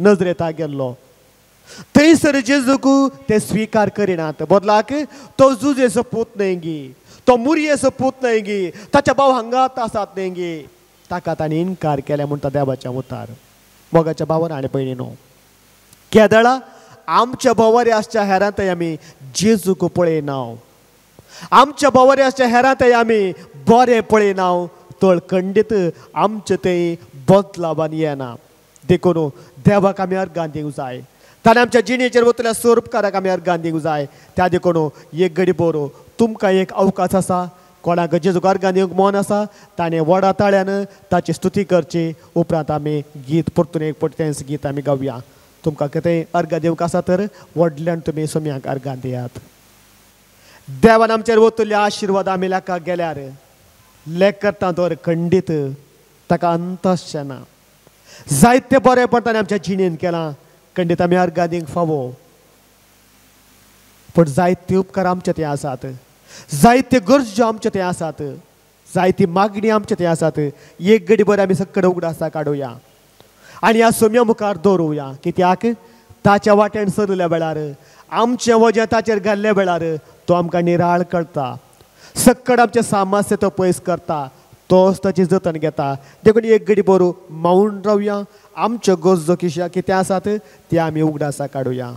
नजरेता गेल्लो. थंयसर जेजूक ते स्विकार करिनात, बदलाक तो जुजेचो पूत न्हय गी, तो मुरयेचो पूत न्हय गी, ताच्या भाव हांगात आसात न्हय गी, ताका ताणें इनकार केल्या म्हणटा देवाच्या उतार. मोगाच्या भावान आनी भयणीनो, केदळा आमच्या भोंवरे आसच्या हेरांतय आमी जेजूक पळयना, आमच्या भोंवरे आसच्या हेरांतय आमी बरें पळयना, तळ खंडीत आमचे थंय बदलावान येना. देखून देवाक आमी अर्गां दिवंक जाय, ताणें आमच्या जिणेचेर वतल्या स्वरूपकाराक आमी अर्गां दिवंक जाय. त्या देखून एक घडी बरो तुमकां एक अवकाश आसा, कोणाक जेजूक अर्गां दिवंक मन आसा ताणें व्हडा ताळ्यान ताची स्तुती करची. उपरांत आमी गीत परतून एक पट तेंच गीत आमी गावया. तुमकां कितेंय अर्गां दिवंक आसा तर व्हडल्यान तुमी सोम्याक अर्गां दियात. देवान आमचेर वतले आशिर्वाद आमी लेखाक गेल्यार लेख करता तर खंडीत ताका अंत आसचें ना. जायते बरें ताणें आमच्या जिणेन केलां, खंडीत आमी अर्गां दिवंक फावो. पूण जायते उपकार आमचे थंय आसात, जायते गरजो आमचे थंय आसात, जायती मागणी आमचे थंय आसात. एक घडी बरें आमी सकड उगडासा काडुया आनी ह्या सोम्या मुखार दवरुया. कित्याक ताच्या वाटेन सरल्या वेळार आमचें वजें ताचेर घाल्ल्या वेळार तो आमकां निराळ करता, सक्कड आमचें सामर्थ्य तो पयस करता, तोच ताची जतन घेता. देखून एक घडी बरो मावून रावया, आमच्यो गरजो किश्या कितें आसात ते आमी उगडासा काडुया.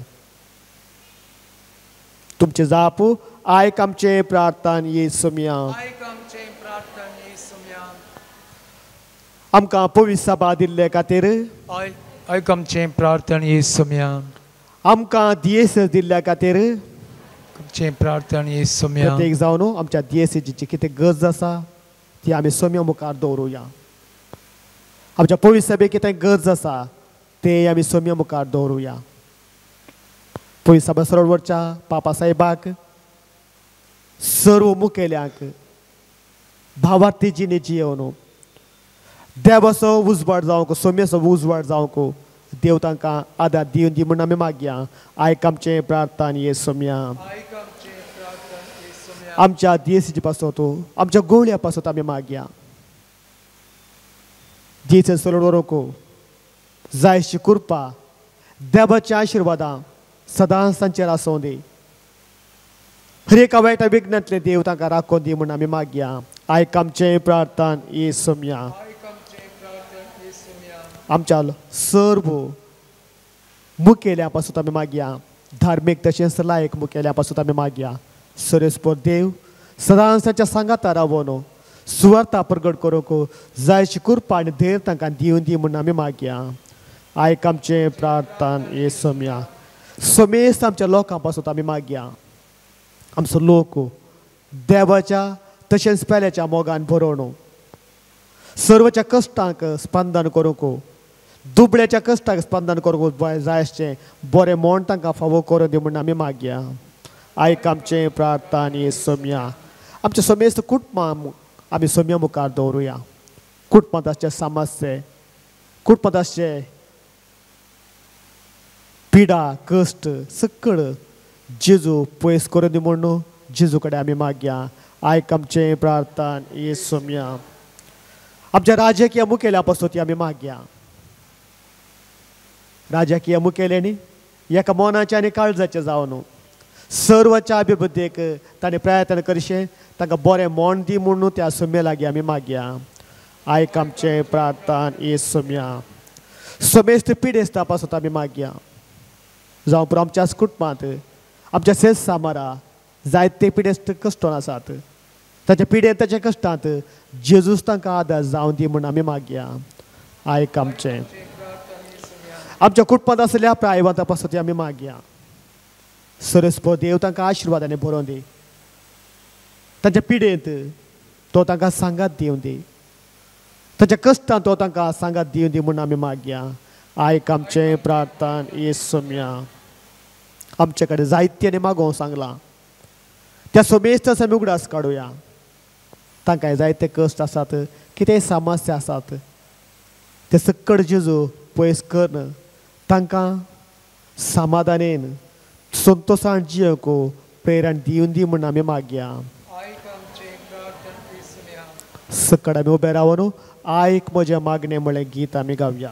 तुमचे जाप आयक आमचें प्रार्थन ये सोम्या. आमकां पवित्र सभा दिल्ले खातीर
आयक आमचें प्रार्थन ये सोम्या.
आमकां दियेस दिल्ल्या खातीर
आमचें प्रार्थन ये सोम्या.
प्रत्येक जावन आमच्या दियेसीची कितें गरज आसा ती आमी सोम्या मुखार दवरुया. आमच्या पवित्र सभेक कितें गरज आसा ते आमी सोम्या मुखार दवरुया. पवित्र सभा सरोवरच्या पापा साहेबाक, सर्व मुखेल्यांक भावार्थी जिणे जियोवन देवाचो उजवाड जावंक, सोम्याचो उजवाड जावंक देव तांकां आदार दिवन दी म्हूण आमी मागया. आयक आमचें प्रार्थन ये सोम्या. आमच्या दियेसीचे पासत, आमच्या गोवळ्या पासत आमी मागया. दियेसन सोडून व्हरूंक जायशी कृपा देवाच्या आशिर्वादां सदांच तांचेर आसूं दी. हर एका वायटा विघ्नांतले देव तांकां राखून दी म्हूण आमी मागया. आयक आमचें प्रार्थन ये सोम्या. आमच्या सर्व मुखेल्या पासून आमी मागया, धार्मीक तशेंच लायक मुखेल्या पासून आमी मागया. सरेस्पर देव सदांच तांच्या सांगाता रावोन सुवार्था प्रगट करूंक जायशी कृपा आनी धैर्य तांकां दिवन दी म्हूण आमी मागया. आयक आमचें प्रार्थन ये सोम्या. समेस्त आमच्या लोकां पासून आमी मागया. आमचो लोक देवाच्या तशेंच पेल्याच्या मोगान भरोवन सर्वच्या कश्टांक स्पंदन करूंक, दुबळ्याच्या कश्टांक स्पंदन करूंक जाय आसचें बरें म्हण तांकां फावो करून दी म्हूण आमी मागया. आयक आमचें प्रार्थन ये सोम्या. आमच्या समेस्त कुटुंबां आमी सोम्या मुखार दवरुया. कुटुंबांत आसचे समस्ये, कुटुंबांत आसचे पिडा कश्ट सकळ जेजू पयस करून दी म्हूण जेजू कडेन आमी मागया. आयक आमचें प्रार्थन ये सोम्या. आमच्या राजकीय मुखेल्या पासून ती आमी मागया. राजकीय मुखेल्यांनी एका मनाच्या आनी काळजाचें जावन सर्वच्या अभिवृद्धीक ताणें प्रयत्न करचें, तांकां बरें मन दी म्हूण त्या सोम्या लागीं आमी मागया. आयक आमचें प्रार्थन ये सोम्या. समेस्त पिडेस्ता पासून आमी मागया. जावं पुरो आमच्याच कुटुंबांत आमच्या सेस सामारा जायते पिडेस्त कश्टोन आसात, ताच्या पिडेन ताच्या कश्टांत जेजूस तांकां आदार जावं दी म्हूण आमी मागया. आयक आमचें आमच्या कुटुंबांत आसल्या प्रायवांता पासून आमी मागया. सरस्पत देव तांकां आशिर्वादांनी भरोवन दी, तांच्या पिडेंत तो तांकां सांगात दिवन दी, तांच्या कश्टांत तो तांकां सांगात दिवन दी म्हूण आमी मागया. आयक आमचें प्रार्थन ये सोम्या. आमचे कडेन जायते आनी मागोवंक सांगलां त्या सोमेस्त आमी उगडास काडुया. तांकां जायते कश्ट आसात, कितेंय समस्या आसात ते सकड जेजू पयस करून तांकां समाधानेन संतोशान जियेवंक प्रेरण दिवन दी म्हूण आमी मागया. सकड आमी उबे रावन आयक म्हजें मागणें म्हळें गीत आमी गावया.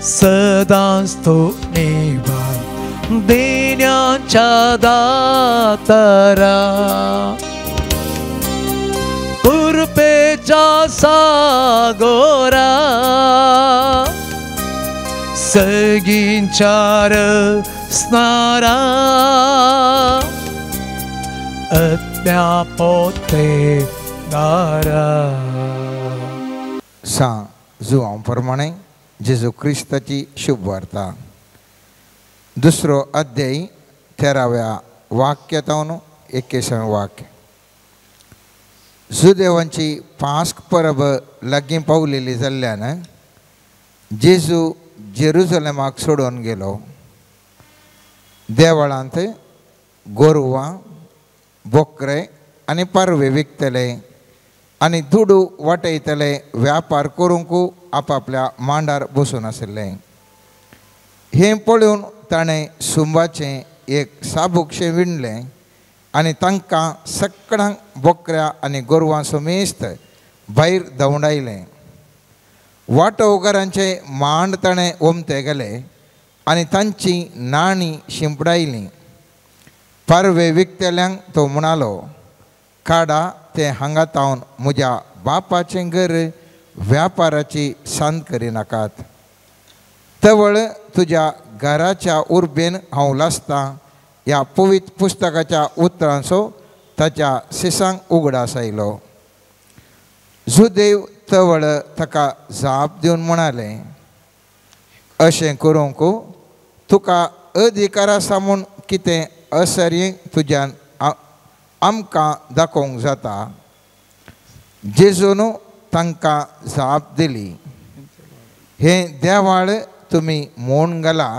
सदांच तूं निभाय देण्याच्या दातरा कृपेच्या सागोरा सगींच्या रसणारा आत्म्या पोते दारा.
सां जुवां प्रमाणे जेजू क्रिस्ताची शुभवार्ता दुसरो अध्याय 13व्या वाक्यातावन 21व्या वाक्य. जुदेवांची पास्क परब लागीं पावलेली जाल्ल्यान जेजू जेरुजलेमाक सोडून गेलो. देवळांत गोरवां बोकरे आनी पारवे विकतले आनी दुडू वाटयतले व्यापार करूंक आपापल्या मांडार बसून आशिल्ले. हें पळोवन ताणें सुंबाचें एक साबुकशें विणलें आनी तांकां सगळ्यांक बोकऱ्या आनी गोरवां समेस्त भायर धांवडायलें. वाटोवकारांचे मांड ताणें ओमते गेले आनी तांची नाणीं शिंपडायलीं. पारवे विकतल्यांक तो म्हणालो, काडा ते हांगा तावन म्हज्या बापाचें घर व्यापाराची सांद करिनाकात. तवळ तुज्या घराच्या उर्बेन हांव लासतां ह्या पवित्र पुस्तकाच्या उतरांचो ताच्या सिसांक उगडास आयलो. जुदेव तवळ ताका जाप दिवन म्हणाले, अशें करूंक तुका अधिकार आसा म्हूण कितें असरी तुज्यान आमकां दाखोवंक जाता. जेजून तांकां जाप दिली, हें देवाळ तुमी मोण घाला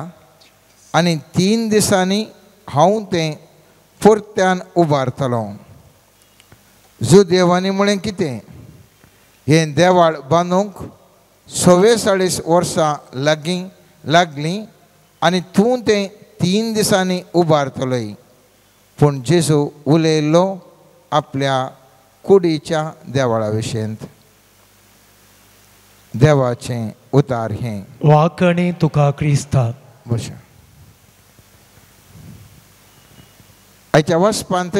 आनी 3 दिसांनी हांव तें परत्यान उबारतलो. जुदेवांनी म्हळें, कितें हें देवाळ बांदूंक 44 वर्सां लागीं लागलीं आनी तूं तें 3 दिसांनी उबारतलोय. पूण जेजू उलयल्लो आपल्या कुडीच्या देवाळा विशयंत. देवाचें उतार हें.
वाकणी तुका क्रिस्ता.
बशा आयच्या वचपांत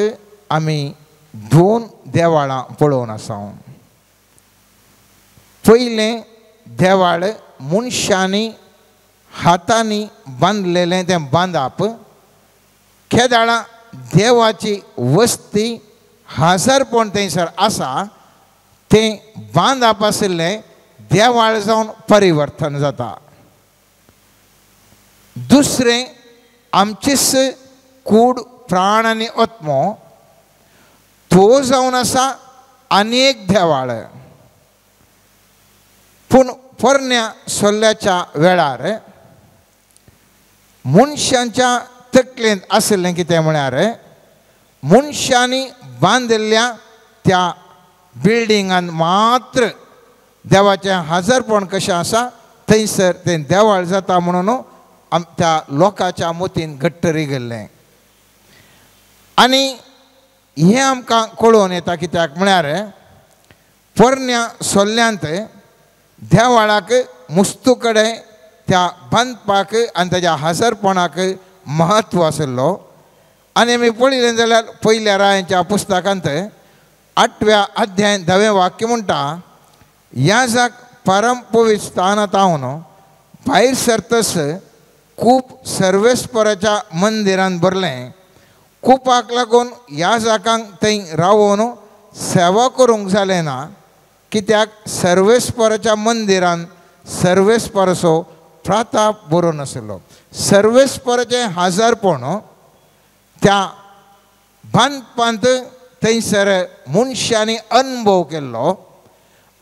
आमी 2 देवाळां पळोवन आसा. पयलें देवाळ मनशांनी हातांनी बांदलेलें तें बांदप. केदाळां देवाची वस्ती हजारपण थंयसर आसा तें बांदप आशिल्लें देवाळ जावन परिवर्तन जाता. दुसरें आमचीच कूड प्राण आनी आत्मो तो जावन आसा आनी एक देवाळ. पूण पोरण्या सोल्ल्याच्या वेळार मनशांच्या तकलेंत आशिल्लें कितें म्हळ्यार मनशांनी बांदिल्ल्या त्या बिल्डिंगान मात्र देवाचें हजारपण कशें आसा थंयसर तें देवाळ जाता म्हणून त्या लोकांच्या मतीन घट्ट रिगिल्लें. आनी हें आमकां कळोवन येता कित्याक म्हळ्यार पोरण्या सोल्ल्यांत देवाळाक मुस्तू कडेन त्या बांदपाक आनी ताज्या हजारपणाक महत्व आशिल्लो. आनी आमी पळयलें जाल्यार पयल्या रायांच्या पुस्तकांत 8व्या अध्याय 10वें वाक्य म्हणटा, याजक परमपवित्र स्थानांत हांव भायर सरतस खूब सर्वेस्पराच्या मंदिरान भरलें. कुपाक लागून याजकांक थंय रावोन सेवा करूंक जालें ना, कित्याक सर्वेस्पराच्या मंदिरान सर्वेस्पराचो प्रताप बरोवन आशिल्लो. सर्वेस्पराचें हजारपण त्या बांदपांत थंयसर मनशांनी अनुभव केल्लो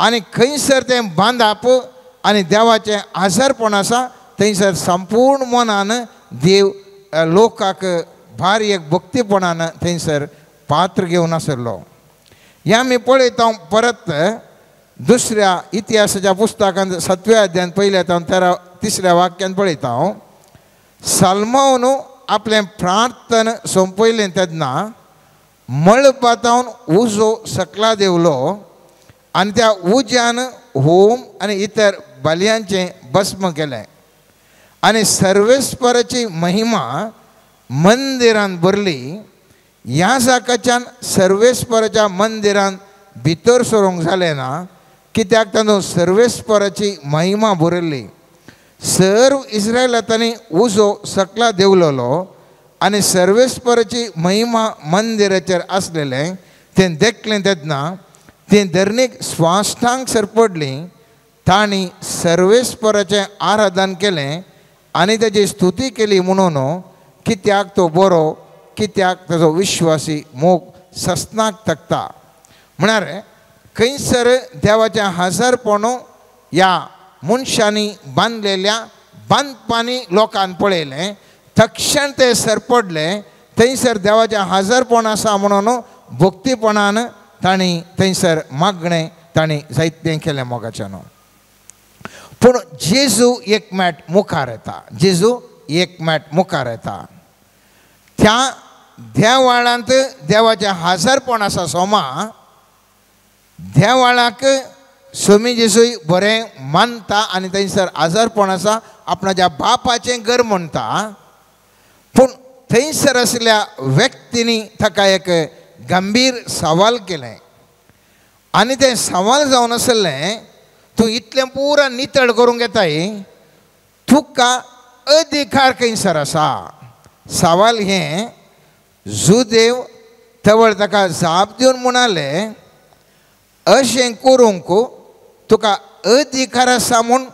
आनी खंयसर तें बांदप आनी देवाचें हजारपण आसा थंयसर संपूर्ण मनान देव लोकाक भारी एक भक्तीपणान थंयसर पात्र घेवन आशिल्लो. हें आमी पळयता परत दुसऱ्या इतिहासाच्या पुस्तकांत 7व्या अध्यायान 1ल्या तावन 3ऱ्या वाक्यान पळयता हांव. साल्मावन आपलें प्रार्थन सोंपयलें तेन्ना मळबातावन उजो सकला देवलो आनी त्या उज्यान होम आनी इतर बलयांचें भस्म केलें. आनी सर्वेस्पराची महिमा मंदिरान भरली. ह्या जाकाच्यान सर्वेस्पराच्या मंदिरान भितर सरूंक जालें ना, कित्याक तातूंत सर्वेस्पराची महिमा भरिल्ली. सर्व इस्रायलांनी उजो सकला देंवलेलो आनी सर्वेस्पराची महिमा मंदिराचेर आसलेलें तें देखलें तेन्ना तें धरणीक स्वास्थांक सरपडलीं. तांणी सर्वेस्पराचें आराधन केलें आनी ताची स्तुती केली म्हणून कित्याक तो बरो, कित्याक ताजो विश्वासी मोग ससनाक तकता. म्हळ्यार खंयसर देवाचें हाजरपण ह्या मनशांनी बांदलेल्या बांदपांनी लोकान पळयलें, तक्षण ते सरपडले. थंयसर देवाचें हाजरपण आसा म्हणून भक्तीपणान तांणी थंयसर मागणें तांणी जायतें केलें मोगाच्यान. पूण जेजू एक मॅट मुखार येता, जेजू एक मॅट मुखार येता. त्या देवाळांत देवाचें हाजरपण आसा. सोमा देवाळाक स्वामी जेजूय बरें मानता आनी थंयसर आजारपण आसा, आपणाच्या बापाचें घर म्हणटा. पूण थंयसर आशिल्ल्या व्यक्तींनी ताका एक गंभीर सवाल केलें आनी तें सवाल जावन आसलें, तूं इतलें पुरा नितळ करूंक येताय, तुका अधिकार खंयसर आसा? सवाल हें जुदेव तवळ ताका जाप दिवन म्हणाले, अशें करूंक तुका अधिकार आसा म्हूण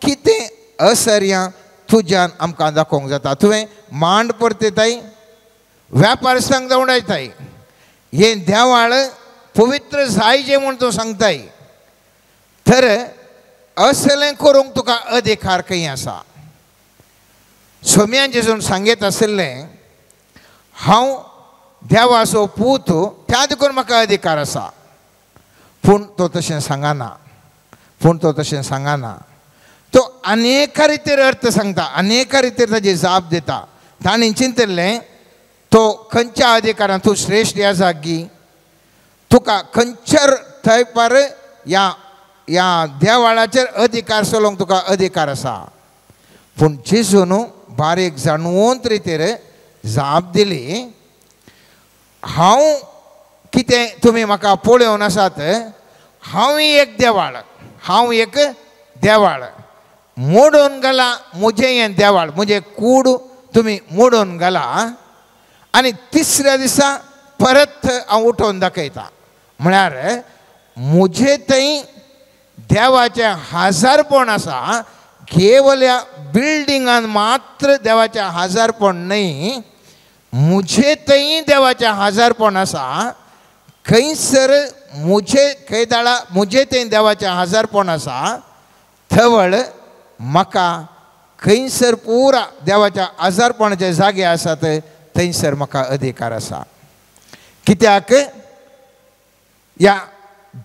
कितें असर्यां तुज्यान आमकां दाखोवंक जाता? तुवें मांड परतेताय, व्यापार संघ उडयताय, हें देवाळ पवित्र जायचें म्हूण तूं सांगताय, तर असलें करूंक तुका अधिकार खंय आसा? सोम्यान जेजून सांगीत आशिल्लें, हांव देवाचो पूत, त्या देखून म्हाका अधिकार आसा. पूण तो तशें सांगना, पूण तो तशें सांगना. तो अनेका रितीर अर्थ सांगता, अनेका रितीर ताजी जाप दिता. तांणी चिंतिल्लें, तो खंयच्या अधिकारान तूं श्रेश्ठ ह्या जागी, तुका खंयच्या थंयपार ह्या ह्या देवाळाचेर अधिकार चलोवंक तुका अधिकार आसा. पूण जेजून बारीक जाणवंत रितीर जाप दिली, हांव कितें तुमी म्हाका पळोवन आसात, हांव एक देवाळ, हांव एक देवाळ मोडून घाला म्हजें हें देवाळ, म्हजें कूड तुमी मोडून घाला आनी तिसऱ्या दिसा परत हांव उठोवन दाखयता. म्हळ्यार म्हजे थंय देवाचें हाजारपण आसा, केवल ह्या बिल्डिंगान मात्र देवाचें हाजारपण न्हय, म्हजे थंय देवाचें हाजारपण आसा. खंयसर म्हजे खंय दाळा म्हजे थंय देवाचें हाजारपण आसा, थवळ म्हाका खंयसर पुरा देवाच्या आजारपणाचे जागे आसात थंयसर म्हाका अधिकार आसा. कित्याक ह्या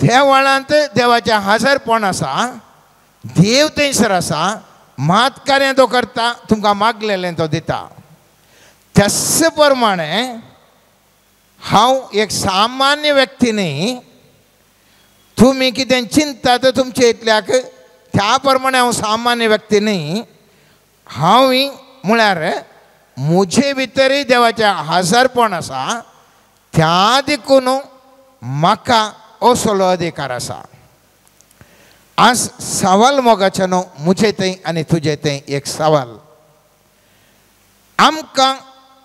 देवाळांत देवाचें हाजारपण आसा, देव थंयसर आसा, मात कार्य तो करता, तुमकां मागलेलें तो दिता. त्याच प्रमाणे हांव एक सामान्य व्यक्ती न्ही, तुमी कितें चिंततात तुमचे इतल्याक त्या प्रमाणे हांव सामान्य व्यक्ती न्ही. हांव म्हळ्यार म्हजे भितरूय देवाचें हाजारपण आसा, त्या देखून म्हाका असलो अधिकार आसा. आज सवाल मोगाचें न्हू म्हजे थंय आनी तुजे थंय एक सवाल, आमकां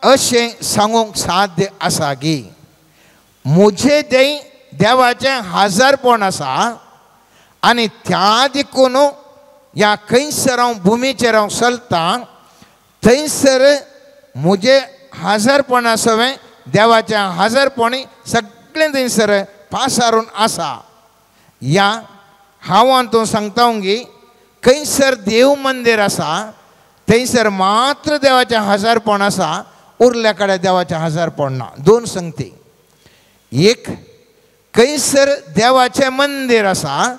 अशें सांगूंक साध्य आसा की म्हजे थंय देवाचें हाजारपण आसा आनी त्या देखून ह्या खंयसर हांव भुमीचेर हांव चलतां थंयसर म्हजें हाजारपणा सवें देवाचें हाजारपणी सगळें थंयसर पासारून आसा. ह्या हांव तूं सांगता की खंयसर देव मंदीर आसा थंयसर मात्र देवाचें हाजारपण आसा, उरल्या कडेन देवाचें हाजारपण ना. दोन संगती, एक खंयसर देवाचें मंदीर आसा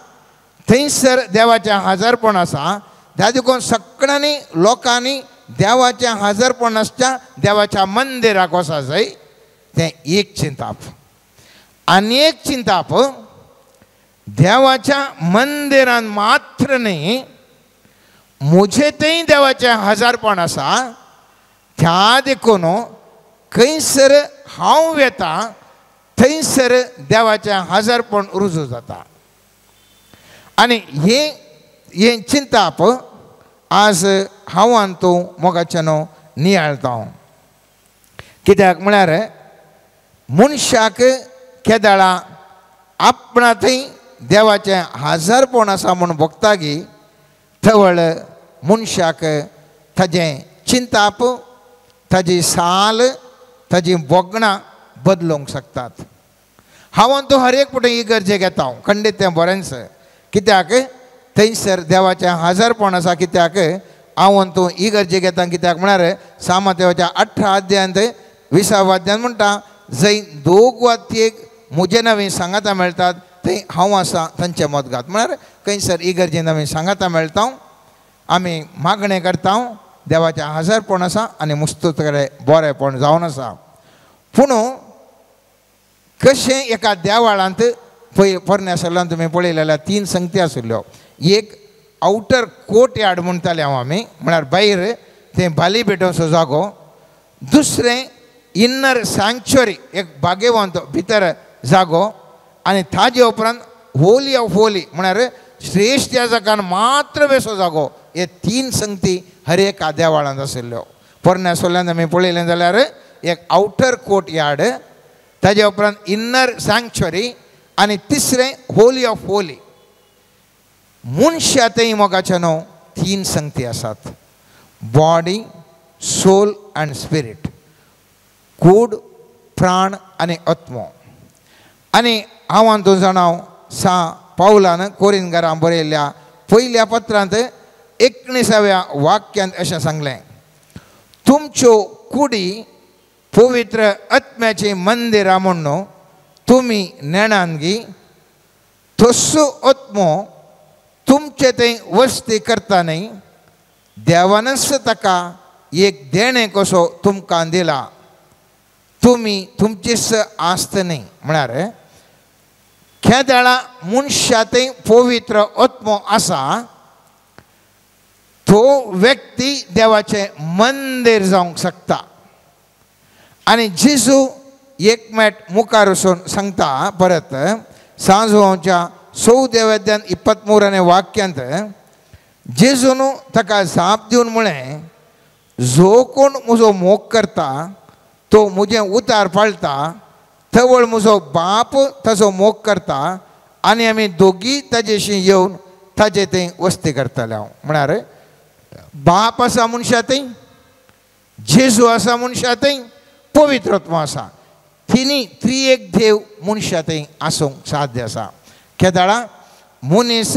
थंयसर देवाचें हाजारपण आसा, त्या देखून सगळ्यांनी लोकांनी देवाचें हाजारपण आसच्या देवाच्या मंदिराक वचूंक जाय, तें एक चिंताप. आनी एक चिंताप, देवाच्या मंदिरान मात्र न्ही म्हजे थंय देवाचें हजारपण आसा त्या देखून खंयसर हांव वेता थंयसर देवाचें हजारपण रुजू जाता. आनी हें हें चिंताप आज हांव आनी तूं मोगाच्यान नियाळता. कित्याक म्हळ्यार मनशाक केदाळा आपणा थंय देवाचें हजारपण आसा म्हूण भोगतागी तवळ मनशाक ताजें चिंताप ताजी साल ताजी भोगणां बदलूंक शकतात. हांव तूं हर एक पुटें इगर्जेक येता खंडीत तें बरेंच कित्याक थंयसर देवाचें हजारपण आसा. कित्याक हांव तूं इगर्जेक येता कित्याक म्हळ्यार सामादेवाच्या 18 अध्यायांत 20 अध्यायांत म्हणटा जंय दोग वा एक म्हजे नवीन सांगाता मेळटात थंय हांव आसा तांचे मदगात. म्हळ्यार खंयसर इगर्जे नवीन सांगाता मेळटा आमी मागणें करता देवाचें हजारपण आसा आनी मुस्तूत कडेन बरेंपण जावन आसा. पूण कशें एका देवाळांत पय पोरण्या सल्ल्यान तुमी पळयलें जाल्यार 3 संगती आशिल्ल्यो. एक आवटर कोर्ट यार्ड म्हणटाले हांव आमी म्हळ्यार भायर तें बाली पेटोवचो जागो. दुसरें इन्नर सँक्च्युअरी एक भाग्यवंत भितर जागो. आनी ताजे उपरांत होली ऑफ होली म्हळ्यार श्रेश्ठ ह्या जाग्यान मात्र बेसो जागो. हे 3 संगती हर एका देवाळांत आशिल्ल्यो. पोरण्या सोल्ल्यान आमी पळयलें जाल्यार एक आवटर कोर्ट यार्ड ताजे उपरांत इन्नर सँक्च्युअरी आनी तिसरें होली ऑफ होली. मनशा थंय मोगाचे न्हू 3 संगती आसात बॉडी सोल आनी स्पिरीट कूड प्राण आनी आत्मो. आनी हांव आनी तूं जाणा सा पावलान कोरिनगरां बरयल्ल्या पयल्या पत्रांत 19व्या वाक्यांत अशें सांगलें तुमच्यो कुडी पवित्र आत्म्याचीं मंदिरां म्हूण तुमी नेणानगी तसो आत्मो तुमचे थंय वस्ती करता न्हय देवानच ताका एक देणें कसो तुमकां दिला तुमी तुमचीच आस्त न्हय. म्हळ्यार केदळा मनशा थंय पवित्र आत्मो आसा तो व्यक्ती देवाचें मंदीर जावंक शकता. आनी जेजू एक मेट मुखार वचून सांगता परत सांजवाच्या 14 अध्यायांत 23 वाक्यांत जेजून ताका जाप दिवन म्हळें जो कोण म्हजो मोग करता तो म्हजें उतार पाळटा तवळ म्हजो बाप ताजो मोग करता आनी आमी दोगी ताजेशी येवन ताजे थंय वस्ती करतले. हांव म्हळ्यार बाप आसा मनशा थंय जेजू आसा मनशा थंय पवित्र आत्मो आसा. तिनी त्रिएक देव मनशा थंय आसूंक साध्य आसा. केदाळा मनीस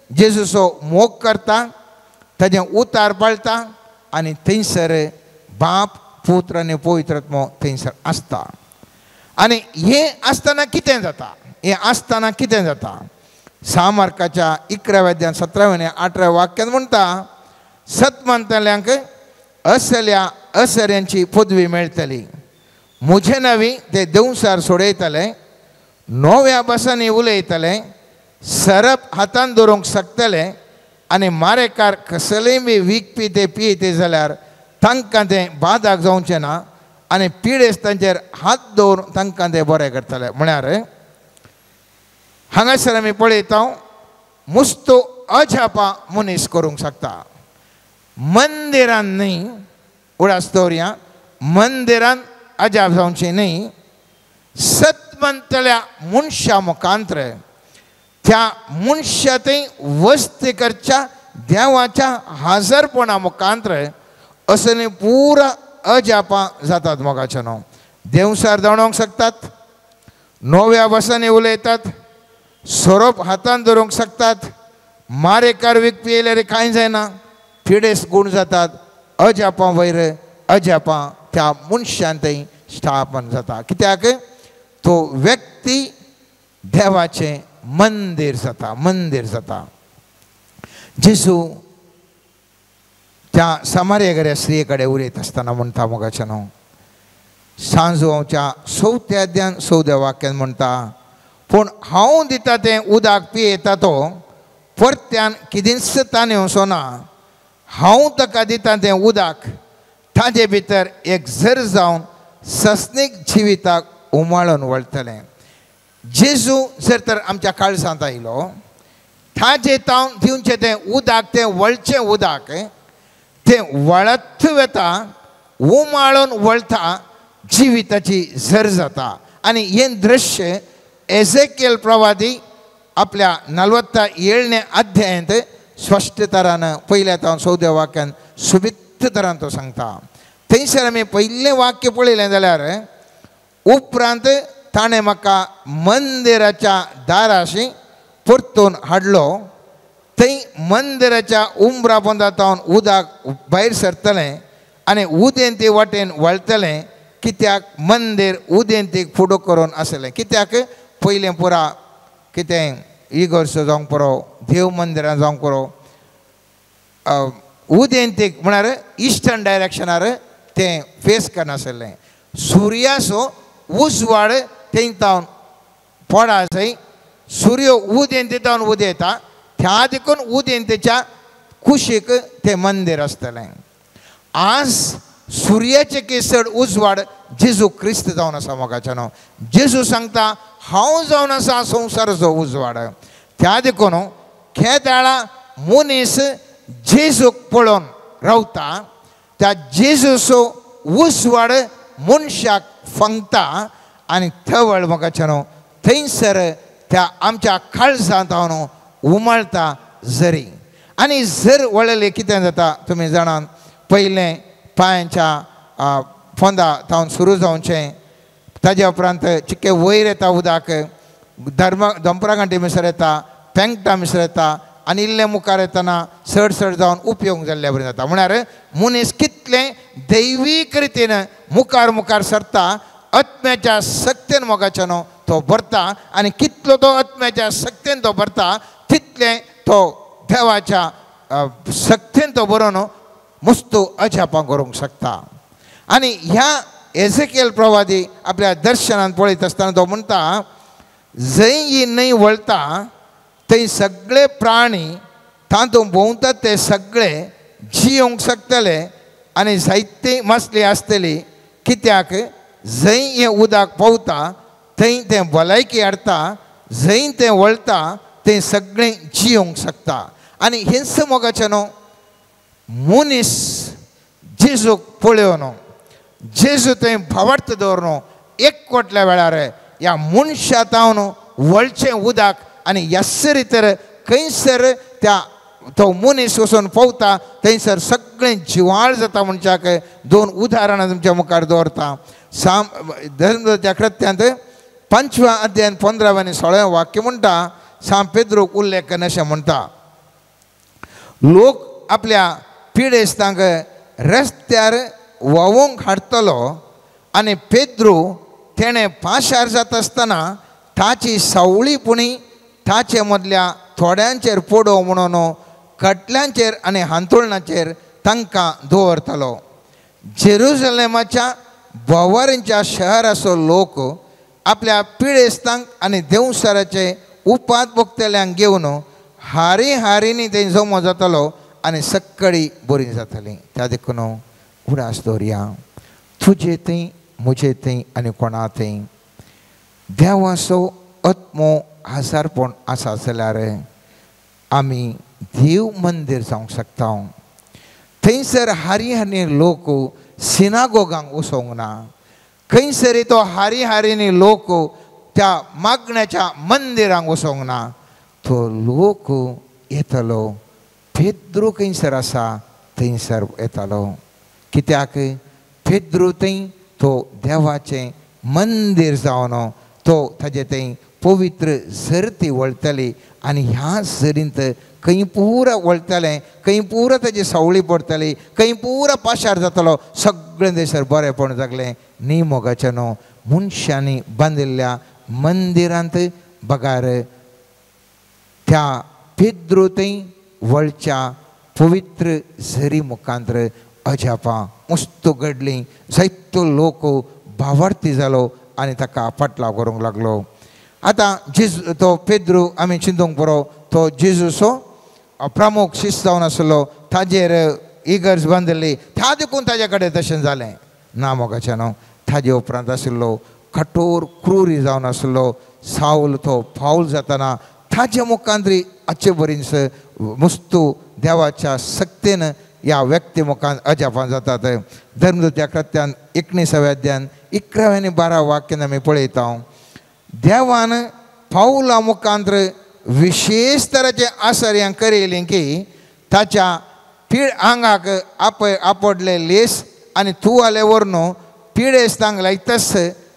जेजूचो मोग करता ताजें उतार पाळटा आनी थंयसर बाप पुत्र आनी पवित्र आत्मो थंयसर आसता. आनी हें आसतना कितें जाता हें आसतना कितें जाता सामार्काच्या 11व्या अध्यायांत 17व्या आनी 18व्या वाक्यांत म्हणटा सत मानतल्यांक असल्या असऱ्यांची पदवी मेळटली म्हजे नवी ते देंवसार सोडयतले नव्या भासांनी उलयतले सरप हातान दवरूंक शकतले आनी मारेकार कसलेय बी वीख पिते पियते जाल्यार तांकां तें बादाक जावचें ना आनी पिडेस्तांचेर हात दवरून तांकां ते बरें करतले. म्हळ्यार हांगासर आमी पळयता मुस्तो अजापां मनीस करूंक शकता. मंदिरान न्हय उडास दवरया मंदिरान अजाप जावचें न्हय सत म्हणटल्या मनशा मुखांत्र त्या मनशा थंय वस्ती करच्या देवाच्या हजारपणा मुखांत्र असले पुरा अजापां जातात. मोगाचे न्हू देंवसार धांवडोवंक शकतात नव्या भासांनी उलयतात सोरोप हातान धरूंक शकतात मारेकार वीख पियेल्यार कांय जायना पिडेस्त गूण जातात अजापां वयर अजापां त्या मनशान थंय स्थापन जाता. कित्याक तो व्यक्ती देवाचें मंदीर जाता मंदीर जाता. जेजू त्या समार्या स्त्रिये कडेन उलयत आसतना म्हणटा मोगाचें न्हू सांजवाच्या 4थ्या अध्यायान 14व्या वाक्यान म्हणटा पूण हांव दिता तें उदक पियेता तो परत्यान कितेंच ताणें वचना हांव ताका दिता तें उदक ताजे भितर एक झर जावन सस्नीक जिविताक उमाळून वळटलें. जेजू जर तर आमच्या काळजांत आयलो ताजे तावन दिवचें तें उदक तें वळचें उदक तें वळत वता उमाळून वळता जिविताची झर जाता. आनी हें दृश्य एझेकियल प्रवादी आपल्या 47 अध्यायांत स्पश्ट तरान पयल्या तावन 14 वाक्यान सुबित्त तरान तो सांगता. थंयसर आमी पयलें वाक्य पळयलें जाल्यार उपरांत ताणें म्हाका मंदिराच्या दाराशी परतून हाडलो थंय मंदिराच्या उमरा पोंदा तावन उदक भायर सरतलें आनी उदेंती वाटेन वळटलें कित्याक मंदीर उदेंतीक फुडो करून आसलें. कित्याक पयलें पुरा कितें इगर्जो जावंक पुरो देव मंदिरां जावंक पुरो उदेंतीक म्हळ्यार इस्टर्न डायरेक्शनार तें फेस करनासलें. सुर्याचो उजवाड थंय तावन पडा थंय सूर्य उदेंती तावन उदेता त्या देखून उदेंतेच्या कुशीक तें मंदीर आसतलें. आज सुर्याचे केसड उजवाड जेजू क्रिस्त जावन आसा मोगाच्यानो. जेजू सांगता हांव जावन आसा संवसाराचो उजवाड. त्या देखून खेदाळा मनीस जेजूक पळोवन रावता त्या जेजूचो उजवाड मनशाक फंगता आनी थवळ मोगाच्यानो थंयसर त्या आमच्या काळजांत हांव उमळता जरी. आनी जर वळले कितें जाता तुमी जाणात पयलें पांयांच्या फोंदा तावन सुरू जावचें ताज्या उपरांत चिके वयर येता उदक धर्म दंपरा घांटी मिसर येता पेंगटा मिसर येता आनी इल्लें मुखार येतना चड चड जावन उपयोग जाल्ल्या बरें जाता. म्हळ्यार मनीस कितलें दैवीक रितीन मुखार मुखार सरता आत्म्याच्या सक्तेन मोगाच्यानो तो भरता आनी कितलो तो आत्म्याच्या सक्तेन तो भरता तितलें तो देवाच्या सक्तेन तो बरोवन मुस्तू अजापां करूंक शकता. आनी ह्या एझेकियल प्रवादी आपल्या दर्शनान पळयत आसतना तो म्हणटा जंय ही न्हंय वळटा थंय सगळे प्राणी तातूंत भोंवतात ते सगळे जियोंक शकतले आनी जायती मासली आसतली कित्याक जंय हें उदक पावता थंय तें भलायकी हाडटा जंय तें वळटा तें सगळें जियोंक शकता. आनी हेंच मोगाचें न्हू मनीस जेजूक पळोवन जेजू थंय भावार्थ दवरून एकवटल्या वेळार ह्या मनशा तावन वळचें उदक आनी ह्यासरी तर खंयसर त्या तो मनीस वचून पावता थंयसर सगळें जिवाळ जाता. मनशाक दोन उदाहरणां तुमच्या मुखार दवरता. साम धर्मच्या कृत्यांत 5व्या अध्यायान 15 आनी 16 वाक्य म्हणटा साम पेद्रूक उल्लेख अशें म्हणटा लोक आपल्या पिडेस्तांक रस्त्यार व्हांवूंक हाडटलो आनी पेद्रू तेणें पाशार जाता आसतना ताची सावळी पुणी ताचे मदल्या थोड्यांचेर पडो म्हणून कटल्यांचेर आनी हांतुळणाचेर तांकां दवरतलो. जेरुजलेमाच्या भोंवऱ्यांच्या शहराचो लोक आपल्या पिडेस्तांक आनी देंवसाराचे उपात भोगतल्यांक घेवन हारी हारींनी थंय जमो जातलो आनी सक्कळी बरी जातली. त्या देखून उडास दवरया तुजे थंय म्हजे थंय आनी कोणा थंय देवाचो आत्मो आजारपण आसा जाल्यार आमी देव मंदीर जावंक शकता. थंयसर हारी हारी लोक सिनागोगांक वचोंक ना खंयसर तो हारी हारींनी लोक त्या मागण्याच्या मंदिरांक वचोंक ना. तो लोक येतलो पेद्रू खंयसर आसा थंयसर येतालो कित्याक पेद्रू थंय तो देवाचें मंदीर जावन तो ताजे थंय पवित्र झरती वळटली आनी ह्या झरींत खंय पुरा वळटलें खंय पुरा ताजी सावळी पडटली खंय पुरा पाशार जातलो सगळें थंयसर बरेंपण जागलें. न्ही मोगाचें न्हू मनशांनी बांदिल्ल्या मंदिरांत बगार त्या पेद्रू थंय वळच्या पवित्र झरी मुखांतर अजापां मुस्त घडलीं. जायतो लोक भावार्थी जालो आनी ताका फाटलाव करूंक लागलो. आतां जेजू तो पेद्रू आमी चिंतूंक बरो तो जेजूचो प्रमुख शिस्त जावन आसलो. ताजेर इगर्ज बांदिल्ली त्या देखून ताजे कडेन तशें जालें ना. मोगाचें न्हू ताजे उपरांत आशिल्लो कठोर क्रुरी जावन आसलो सावल तो पावल जाताना ताजे मुखांतरी आचे बरींच मुस्तू देवाच्या सक्तेन ह्या व्यक्ती मुखान अजापां जातात. धर्मदूत्या कृत्यान 19व्या अध्यायान 11 आनी 12 वाक्यान आमी पळयता देवान पावला मुखांतर विशेष तराचे आसर्यां करयलीं की ताच्या पीड आंगाक आपडले लेस आनी तुवाले व्हरून पिडेस्तांक लायताच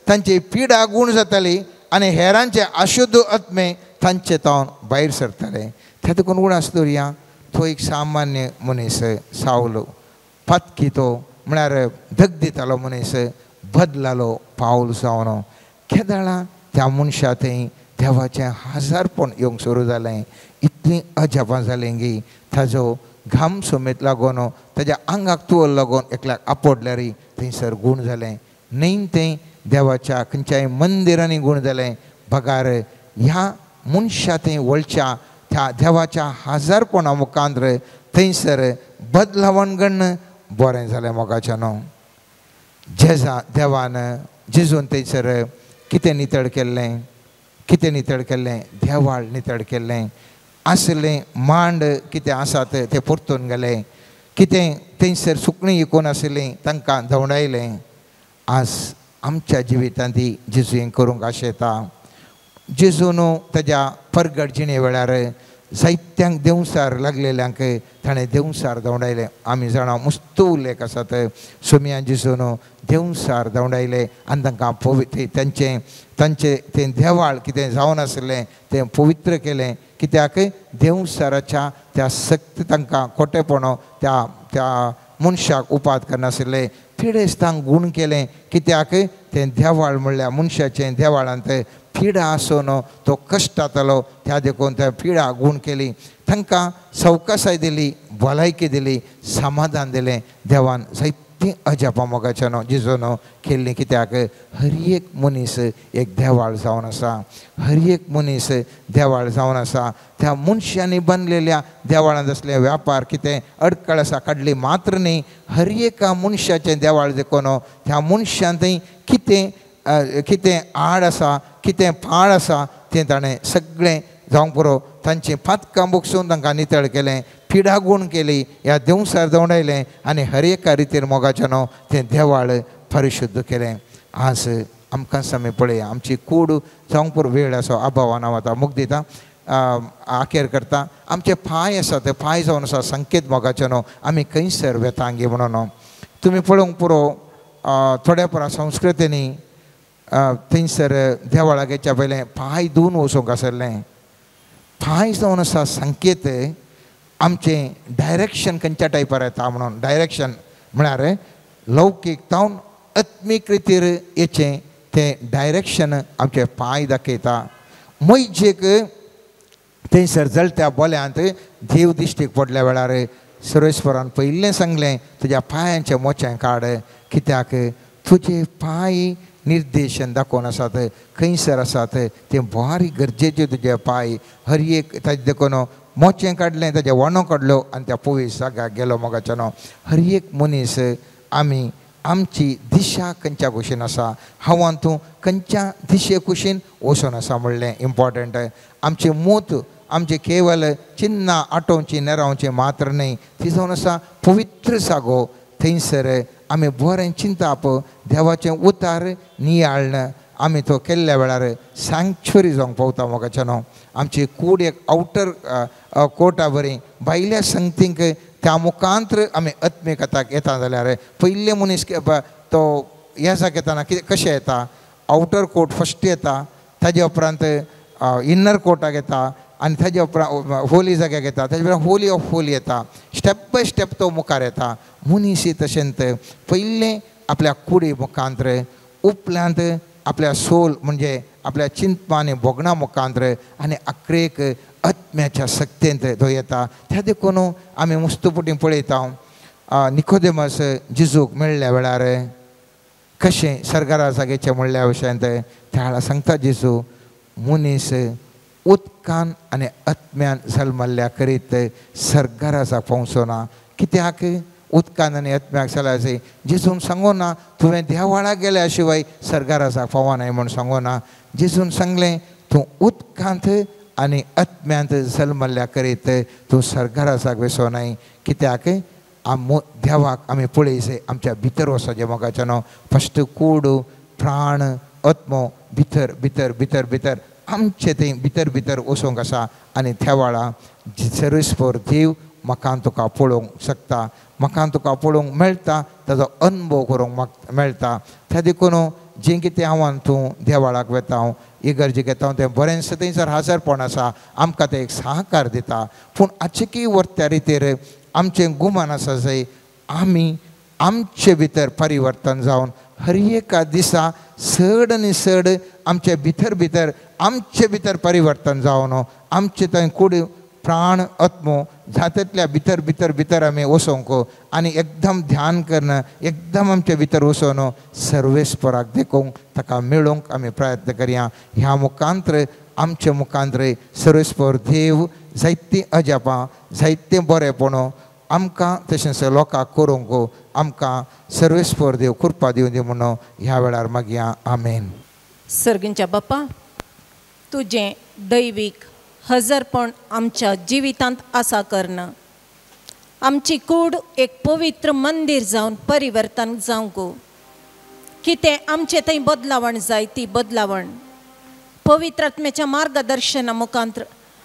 तांची पिडा गूण जाताली आनी हेरांचे अशुद्ध आत्मे तांचे तावन भायर सरताले. त्या देखून उणास दवरया तो एक सामान्य मनीस सावलो पातकी तो म्हळ्यार धग दितालो मनीस बदलालो पावल जावन केदळा त्या मनशा थंय देवाचें हजारपण येवंक सुरू जालें. इतलीं अजापां जालीं की ताजो घाम समेत लागून ताज्या आंगाक तुवल लागून एकल्याक आपडल्यार थंयसर गूण जालें. न्हय तें देवाच्या खंयच्याय मंदिरांनी गूण जालें बगार ह्या मनशा थंय वळच्या त्या देवाच्या हजारपणा मुखांतर थंयसर बदलावण गण बरें जालें. मोगाचें न्हू जेजा देवान जेजून थंयसर कितें नितळ केल्लें कितें नितळ केल्लें देवाळ नितळ केल्लें आसलें मांड कितें आसात ते परतून गेले कितें थंयसर सुकणीं इकून आशिल्लीं तांकां धांवडायलें. आज आमच्या जिवितांत ती जेजू हें करूंक आशेता. जेजू न्हू ताज्या परगट जिणे वेळार जायत्यांक देंवसार लागलेल्यांक ताणें देंवसार धांवडायलें. आमी जाणा मुस्तू उल्लेख आसात सोमया जेजू न्हू देंवसार धांवडायले आनी तांकां पवित्र तांचें तांचें तें देवाळ कितें जावन आशिल्लें तें पवित्र केलें. कित्याक देंवसाराच्या त्या सक्त तांकां खोटेपण त्या त्या मनशाक उपाद करनाशिल्ले पिडेस्तांक गूण केलें. कित्याक तें देवाळ म्हणल्यार मनशाचें देवाळांत पिडा आसून तो कश्टातालो त्या देखून त्या पिडा गूण केली तांकां सवकासाय दिली भलायकी दिली समाधान दिलें. देवान जायतीं अजापां मोगाच्या न्हू जेजू न्हू केल्लीं. कित्याक हर एक मनीस एक देवाळ जावन आसा हर एक मनीस देवाळ जावन आसा. त्या मनशांनी बांदलेल्या देवाळांत आसले व्यापार कितें अडकळ आसा काडली मात्र न्ही हर एका मनशाचें देवाळ देखून त्या मनशान थंय कितें कितें आड आसा कितें पाळ आसा तें ताणें सगळें जावंक पुरो. तांचीं पातकां बोगसून तांकां नितळ केलें पिडा गूण केली ह्या देंवसार धांवडायलें आनी हर एका रितीर मोगाचें न्हू तें देवाळ परिशुद्ध केलें. आज आमकां आमी पळया आमची कूड जावंक पुरो वेळ आसा अभावान हांव आतां मुख दिता आखेर करता. आमचे पांय आसा ते पांय जावन आसा संकेत मोगाचें न्हू आमी खंयसर वेतांगी म्हणून तुमी पळोवंक पुरो थोड्या पुरा संस्कृतींनी थंयसर देवळाक येच्या पयलें पांय धुवन वचूंक आसलें. पांय जावन आसा संकेत आमचें डायरेक्शन खंयच्या टायपार येता म्हणून डायरेक्शन म्हळ्यार लौकीक तावन आत्मीक रितीर येचें तें डायरेक्शन आमचे पांय दाखयता. मैजेक थंयसर जळत्या बोल्यांत देव दिश्टीक पडल्या वेळार सर्वेस्वरान पयलें सांगलें तुज्या पांयांचें मोचें काड कित्याक तुजे पांय निर्देशन दाखोवन आसात खंयसर आसात तें भारी गरजेचें तुजे पांय हर एक ताजें देखून मोचें काडलें ताजें वणो काडलो आनी त्या पवीस जाग्याक गेलो मोगाचें न्हू. हर एक मनीस आमी आमची दिशा खंयच्या कुशीन आसा हांवान तूं खंयच्या दिशे कुशीन वचून आसा म्हणलें इम्पॉर्टंट. आमचें मूत आमचें केवल चिन्नां आटोवचीं नेरावचीं मात्र न्हय ती जावन आसा पवित्र जागो. थंयसर आमी बरें चिंताप देवाचें उतार नियाळण आमी तो केल्ल्या वेळार सँक्च्युरी जावंक पावता मोगाचें न्हू. आमची कूड एक आवटर कोर्टा बरी भायल्या संगतींक त्या मुखांतर आमी आत्मिकताक येता जाल्यार पयले मनीस तो ह्या जाग्याक येताना कितें कशें येता आवटर कोर्ट फस्ट येता ताजे उपरांत इनर कोर्टाक येता आनी ताजे उपरांत होली जाग्याक येता ताजे उपरांत होली ऑफ होली येता स्टेप बाय स्टेप तो मुखार येता. मनीस तशेंच पयलें आपल्या कुडी मुखांतर उपल्यांत आपल्या सोल म्हणजे आपल्या चिंतपा आनी भोगणां मुखांतर आनी आखरेक आत्म्याच्या सक्तेंत तो येता. त्या देखून आमी मुस्तुपुटी पळयता निकोदेमस जेजूक मेळ्ळ्या वेळार कशें सरकारा जागेचें म्हणल्या विशयांत त्या वेळार सांगता जेजू मनीस उदकान आनी आत्म्यान जल्मल्ल्या करीत सरकाराचा पावचो ना. कित्याक उदकान आनी आत्म्याक चलायचें जेजून सांगो ना तुवें देवाळा गेल्या शिवाय सर्गाराजाक फावनाय म्हूण सांगो ना. जेजून सांगलें तूं उदकांत आनी आत्म्यांत जल्मल्ल्या करीत तूं सर्गाराजाक वेसो नाय. कित्याक आम देवाक आमी पळयचे आमच्या भितर वचपाचें मोगाचें न्हू. फस्ट कूड प्राण आत्मो भितर भितर भितर भितर आमचे थंय भितर भितर वचूंक आसा आनी त्या वेळा सर्वेस्पर देव म्हाका तुका पळोवंक शकता, म्हाका तुका पळोवंक मेळटा, ताजो अनुभव करूंक मेळटा. त्या देखून जें कितें हांव तूं देवाळाक वेता हांव इगर्जेक येता तें बरेंच थंयसर हाजरपण आसा, आमकां तें एक सहकार दिता. पूण आचकी वर्त्या रितीर आमचें गुमान आसा जंय आमी आमचे भितर परिवर्तन जावन हर एका दिसा चड आनी चड आमचे भितर भितर आमचे भितर परिवर्तन जावन आमचे थंय कूड प्राण आत्मो जातल्या भितर भितर भितर आमी वचोंक आनी एकदम ध्यान करून एकदम आमचे भितर वचोन सर्वेस्पराक देखूंक ताका मेळोवंक आमी प्रयत्न करया. ह्या मुखांत्र आमचे मुखांत्र सर्वेस्पर देव जायतीं अजापां जायतें बरेंपण आमकां तशेंच लोकांक करूंक आमकां सर्वेस्पर देव कृपा दिवं दी म्हणून ह्या वेळार मागया. आमेन.
सर्गींच्या बापा, तुजें दैवीक हजरपण आमच्या जिवितांत आसा कर्ण आमची कूड एक पवित्र मंदीर जावन परिवर्तन जावंक कितें आमचें थंय बदलावण जाय ती बदलावण पवित्र आत्म्याच्या मार्गदर्शना मुखांत्र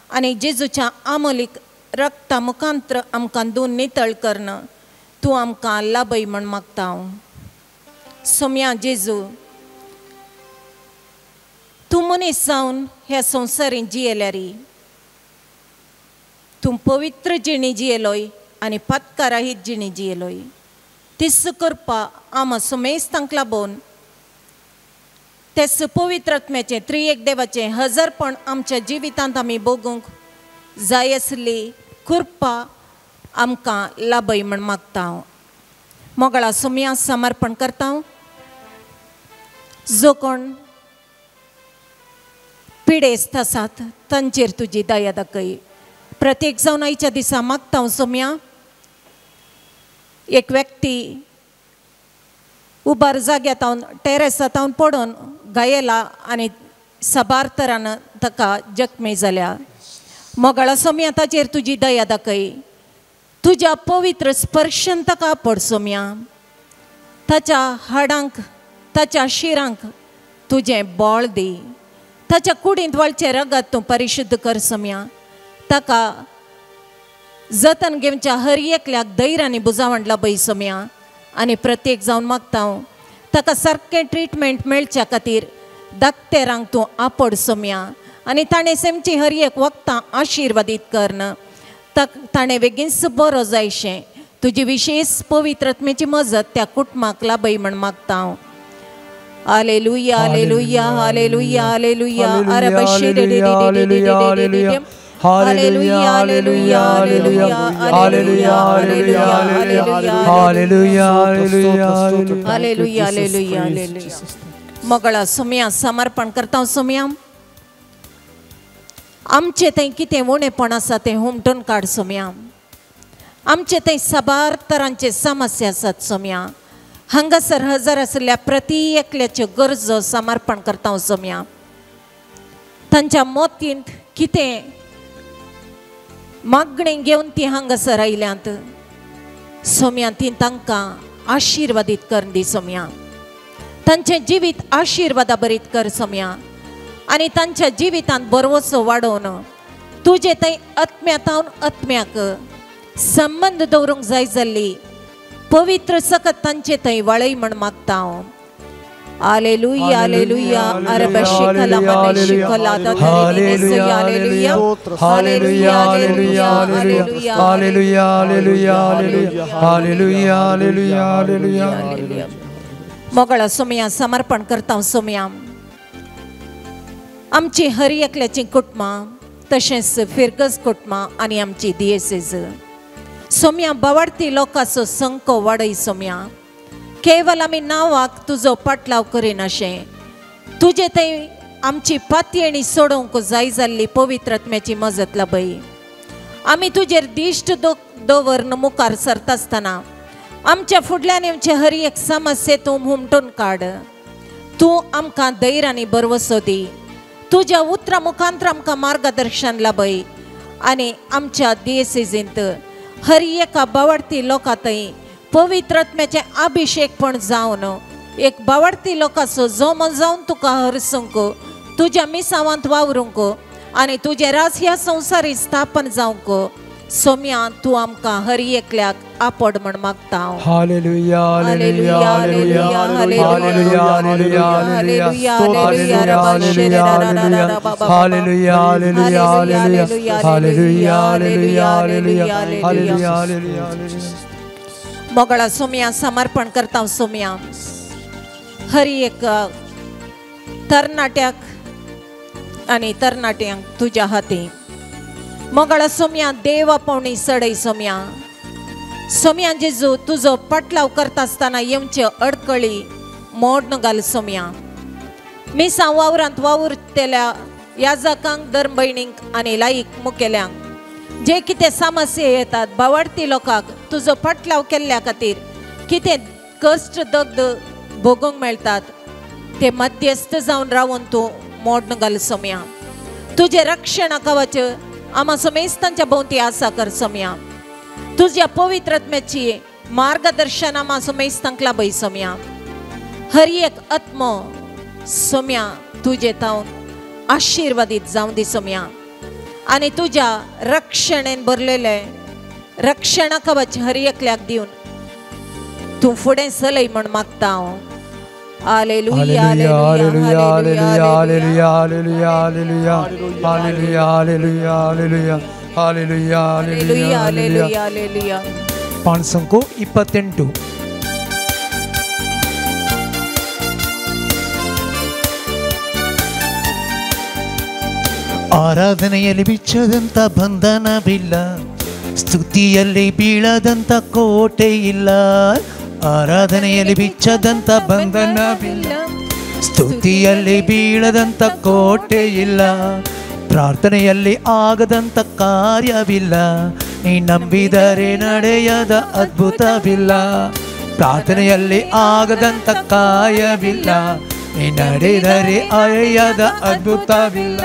आनी जेजूच्या आमोलीक रक्ता मुखांत्र आमकां दोन नितळ कर्ण तूं आमकां लाभय म्हण मागता हांव. सोम्या जेजू, तूं मनीस जावन ह्या संवसारींत जियेल्यारी तूं पवित्र जिणी जियेलोय आनी पातकाराहीत जिणी जियेलोय. तीच करपा आमा सुमेस्तांक लाबोवन तेच पवित्र आत्म्याचें त्रिएक देवाचें हजारपण आमच्या जिवितांत आमी भोगूंक जाय आसली कृपा आमकां लाभय म्हण मागता हांव. मोगळा सुमया समर्पण करता हांव. जो कोण पिडेस्त आसात तांचेर तुजी दया दाखय. प्रत्येक जावन आयच्या दिसा मागता हांव सोम्या, एक व्यक्ती उबार जाग्यांत हांव टेरेसांत हांव पडून गायला आनी साबार तरान ताका जखमी जाल्या. मोगाळा सोम्या ताचेर तुजी दया दाखय. तुज्या पवित्र स्पर्शन ताका पड सोम्या. ताच्या हाडांक ताच्या शिरांक तुजें बळ दी. ताच्या कुडींत वळचें रगत तूं परिशुद्ध कर सोम्या. ताका जतन घेवच्या हर एकल्याक धैर्य आनी बुजावण लाभय सोम्या. आनी प्रत्येक जावन मागता हांव ताका सारकें ट्रिटमेंट मेळच्या खातीर दाक्तेरांक तूं आपड सोम्या आनी ताणें सेमची हर एक वखदां आशिर्वादीत कर्ण ताणें बेगीनच बरो जायशें तुजी विशेष पवित्र आत्म्याची मजत त्या कुटुंबाक लाभय म्हण मागता हांव. Hallelujah, hallelujah, hallelujah, hallelujah.
Hallelujah, hallelujah, hallelujah, hallelujah, hallelujah,
hallelujah, hallelujah, hallelujah. मोगळा Saumya समर्पण करता सोम्या. आमचें थंय कितें उणेपण आसा तें हुमटून काड सोम्या. आमचे थंय साबार तरांचे समस्या आसात सोम्या. हांगासर हजर आशिल्ल्या प्रति एकल्याच्यो गरजो समर्पण करता सोम्या. तांच्या मोतींत कितें मागणी घेवन ती हांगासर आयल्यांत सोम्या, ती तांकां आशिर्वादीत कर दी सोम्या. तांचें जिवीत आशिर्वादा बरीत कर सोम्या आनी तांच्या जिवितांत बरवसो वाडोवन तुजे थंय आत्म्यांत आत्म्याक संबंद दवरूंक जाय जाल्ली पवित्र सकत तांचे थंय वाळय म्हण मागता हांव. Hallelujah, hallelujah. Hallelujah, hallelujah,
hallelujah, hallelujah, hallelujah, hallelujah.
मोगळा Saumya समर्पण करता सोम्या. आमची हर एकल्याची कुटुंबां तशेंच फिरगज कुटुंबां आनी आमची दियेसेज सोम्या बावाडती लोकांचो संको वाडय सोम्या. केवल आमी नांवाक तुजो पाटलाव करिनाशें तुजे थंय आमची पातयेणी सोडोवंक जाय जाल्ली पवित्र आत्म्याची मजत लाभय. आमी तुजेर दिश्ट दवरून मुखार सरता आसतना आमच्या फुडल्यान येवचे हर एक समस्ये तूं हुमटून काड. तूं आमकां धैर्य आनी भरवसो दी. तुज्या उतरां मुखांतर आमकां मार्गदर्शन लाभय आनी आमच्या दियेसीजींत हर एका बावडती लोकां थंय पवित्र आत्म्याचें अभिशेकपण जावन एक बावडती लोकांचो जोमो जावन तुका हरसूंक तुज्या मिसावांत वावरूंक आनी तुजें राज ह्या संवसारी स्थापन जावंक सोम्या तूं आमकां हर एकल्याक आपड म्हण मागता.
Hallelujah hallelujah hallelujah hallelujah hallelujah hallelujah hallelujah hallelujah hallelujah hallelujah hallelujah hallelujah.
मोगळा Saumya समर्पण करता सोम्या हर एक तरणाट्याक आनी तरणाट्यांक तुज्या हाती. मोगळा सोम्या देवा पावणी सडय सोम्या. सोम्या जेजू तुजो पाटलाव करता आसतना येवच्यो अडकळी मोडन घाल सोम्या. मिसां वावरांत वावुरतल्या याजकांक धर्मभयणींक आनी लायक मुखेल्यांक जे कितें समस्या येतात बावडती लोकांक तुजो पाटलाव केल्ल्या खातीर कितें कश्ट दग्ध भोगूंक मेळटात ते मध्यस्थ जावन रावून तूं मोडन घाल सोम्या. तुजें रक्षण कवच आमा समेस्तांच्या भोंवती आसा कर सोम्या. तुज्या पवित्र आत्म्याची मार्गदर्शन आमा समेस्तांक लाभय सोम्या. हर एक आत्मो सोम्या तुजे तावन आशिर्वादीत जावं दी सोम्या आनी तुज्या रक्षणेन भरलेले रक्षणा कवच हर एकल्याक दिवन तूं फुडें चलय म्हण मागता हांव. Hallelujah
hallelujah hallelujah hallelujah hallelujah hallelujah hallelujah hallelujah hallelujah hallelujah
hallelujah hallelujah.
पाणसंको 28. ಆರಾಧನೆಯಲ್ಲಿ ಬಿಚ್ಚದಂಥ ಬಂಧನವಿಲ್ಲ, ಸ್ತುತಿಯಲ್ಲಿ ಬೀಳದಂಥ ಕೋಟೆ ಇಲ್ಲ. ಆರಾಧನೆಯಲ್ಲಿ ಬಿಚ್ಚದಂಥ ಬಂಧನವಿಲ್ಲ, ಸ್ತುತಿಯಲ್ಲಿ ಬೀಳದಂಥ ಕೋಟೆ ಇಲ್ಲ. ಪ್ರಾರ್ಥನೆಯಲ್ಲಿ ಆಗದಂಥ ಕಾರ್ಯವಿಲ್ಲ, ನೀ ನಂಬಿದರೆ ನಡೆಯದ ಅದ್ಭುತವಿಲ್ಲ. ಪ್ರಾರ್ಥನೆಯಲ್ಲಿ ಆಗದಂಥ ಕಾರ್ಯವಿಲ್ಲ, ನೀ ನಡೆದರೆ ಅರೆಯದ ಅದ್ಭುತವಿಲ್ಲ.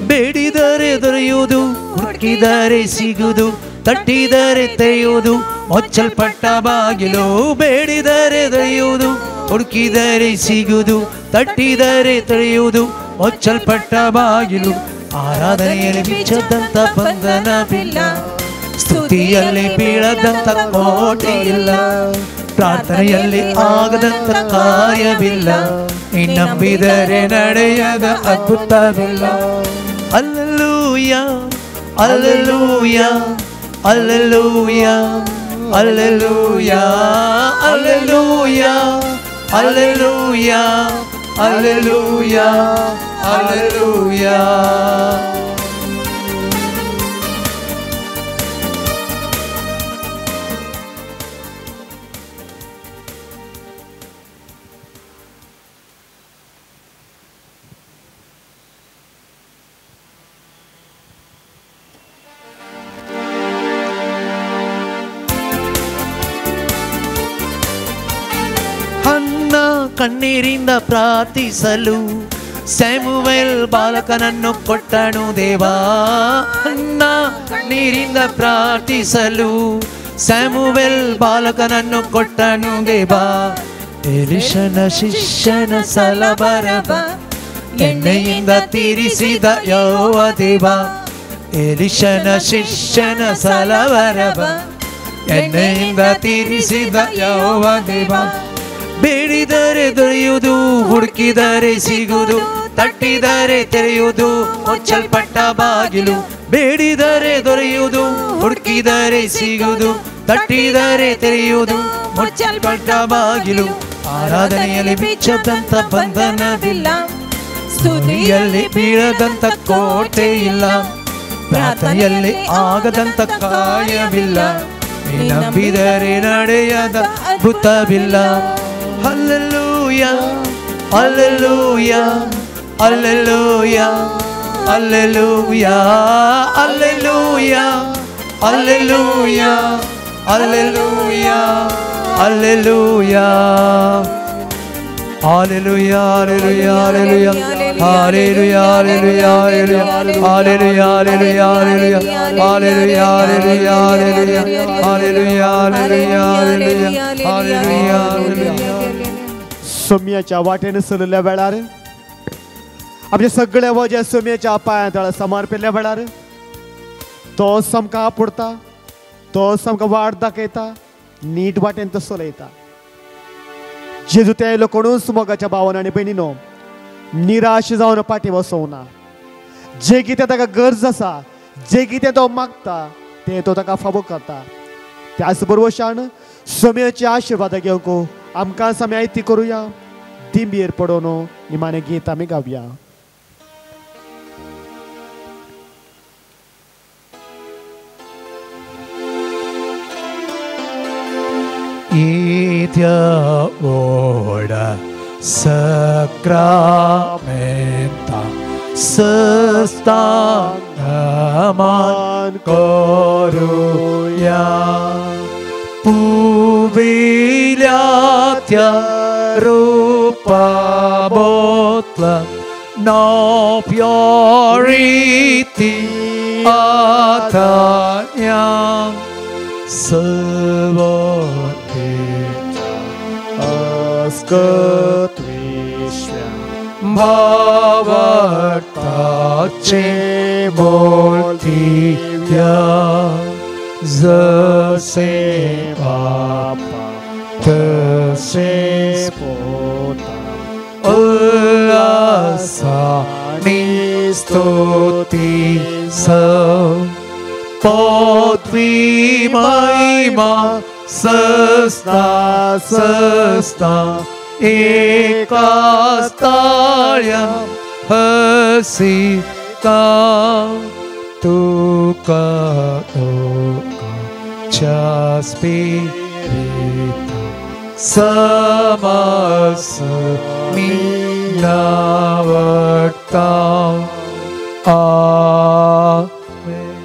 ಬೇಡಿದರೆ ದೊರೆಯುವುದು, ಹುಡುಕಿದರೆ ಸಿಗುವುದು, ತಟ್ಟಿದರೆ ತೆರೆಯುವುದು, ಮುಚ್ಚಲ್ಪಟ್ಟ ಬಾಗಿಲು. ಬೇಡಿದರೆ ದೊರೆಯುವುದು, ಹುಡುಕಿದರೆ ಸಿಗುವುದು, ತಟ್ಟಿದರೆ ತೆರೆಯುವುದು, ಮುಚ್ಚಲ್ಪಟ್ಟ ಬಾಗಿಲು. ಆರಾಧನೆಯಲ್ಲಿ ಬಿಚ್ಚದಂಥ ಬಂಧನವಿಲ್ಲ, ಸ್ತುತಿಯಲ್ಲಿ ಬೀಳದಂಥ ಕೋಟೆ ಇಲ್ಲ, ಪ್ರಾರ್ಥನೆಯಲ್ಲಿ ಆಗದಂಥ ಕಾರ್ಯವಿಲ್ಲ, ನೀ ನಂಬಿದರೆ ನಡೆಯದ ಅದ್ಭುತವಿಲ್ಲ. Alleluia alleluia alleluia alleluia alleluia alleluia alleluia alleluia. ಕಣ್ಣೀರಿಂದ ಪ್ರಾರ್ಥಿಸಲು ಸ್ಯಾಮುವೆಲ್ ಬಾಲಕನನ್ನು ಕೊಟ್ಟನು ದೇವಾ. ಅನ್ನ ಕಣ್ಣೀರಿಂದ ಪ್ರಾರ್ಥಿಸಲು ಸ್ಯಾಮುವೆಲ್ ಬಾಲಕನನ್ನು ಕೊಟ್ಟನು ದೇವಾ. ಎಲಿಷನ ಶಿಷ್ಯನ ಸಲಬರಬ ಎಣ್ಣೆಯಿಂದ ತೀರಿಸಿದ ಯೆಹೋವ ದೇವ. ಎಲಿಷನ ಶಿಷ್ಯನ ಸಲಬರಬ ಎಣ್ಣೆಯಿಂದ ತೀರಿಸಿದ ಯೆಹೋವ ದೇವ. ಬೇಡಿದರೆ ದೊರೆಯುವುದು, ಹುಡುಕಿದರೆ ಸಿಗುವುದು, ತಟ್ಟಿದರೆ ತೆರೆಯುವುದು, ಮುಚ್ಚಲ್ಪಟ್ಟ ಬಾಗಿಲು. ಬೇಡಿದರೆ ದೊರೆಯುವುದು, ಹುಡುಕಿದರೆ ಸಿಗುವುದು, ತಟ್ಟಿದರೆ ತೆರೆಯುವುದು, ಮುಚ್ಚಲ್ಪಟ್ಟ ಬಾಗಿಲು. ಆರಾಧನೆಯಲ್ಲಿ ಬಿಚ್ಚದಂಥ ಬಂಧನವಿಲ್ಲ, ಸ್ತುತಿಯಲ್ಲಿ ಬೀಳದಂಥ ಕೋಟೆ ಇಲ್ಲ, ಪ್ರಾರ್ಥನೆಯಲ್ಲಿ ಆಗದಂಥ ಕಾರ್ಯವಿಲ್ಲ, ನಂಬಿದರೆ ನಡೆಯದ ಅದ್ಭುತವಿಲ್ಲ. Hallelujah alleluia alleluia alleluia alleluia Alleluia, alleluia, alleluia. Alleluia, alleluia, alleluia, alleluia, alleluia, alleluia, alleluia, alleluia, alleluia, alleluia, alleluia, alleluia, alleluia, alleluia, alleluia.
सोम्याच्या वाटेन चलल्या वेळार आमचे सगळे वजे सोम्याच्या पांया तळा समर्पिल्ल्या वेळार तो आमकां आपुडता, तो आमकां वाट दाखयता, नीट वाटेन तो चलयता. जेजू ते आयलो कोणूच मोगाच्या भावान आनी भयणीनो निराश जावन फाटीं वसोवना. जे कितें ताका गरज आसा, जे कितें तो मागता तें तो ताका फावो करता. त्याच बरोबर सोम्याचे आशिर्वाद घेवंक आमकां आमी आयती करुया. दिंबेर पडोवन निमाणें गीत आमी गावया.
येद्या व्हडा सक्रामेंता सस्तांग मान करुया. पुविल्या त्या रुपा बोतला नो प्योरिती आतान्या सर्वते
अस्कत्वेश्व्या
भावार्थाचे बोलतीया जसे बापा तसे पोता उल्लासानी स्तुती सौ पृथ्वी महिमा सस्ता सस्ता एकास्ताळ्या हसिता तुका तुका स्पिरिता समस मी नावडता. आमेन.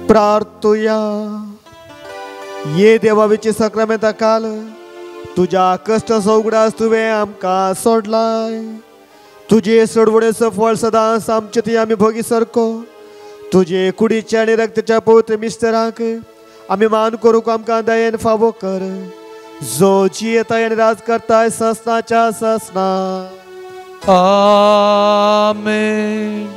प्रार्थुया. ये देवाविचे सक्रामेंता काल तुज्या कश्टाचो उगडास तुवें आमकां सोडलाय. तुजे सोडवणेचो फळ सदांच आमचे ती आमी भोगी सारको. तुजे कुडीच्या आनी रक्ताच्या पवित्र मिस्तरांक आमी मान करूंक आमकां दयेन फावो कर. जो जियेता आनी राज करताय ससनाच्या ससना.
आमेन.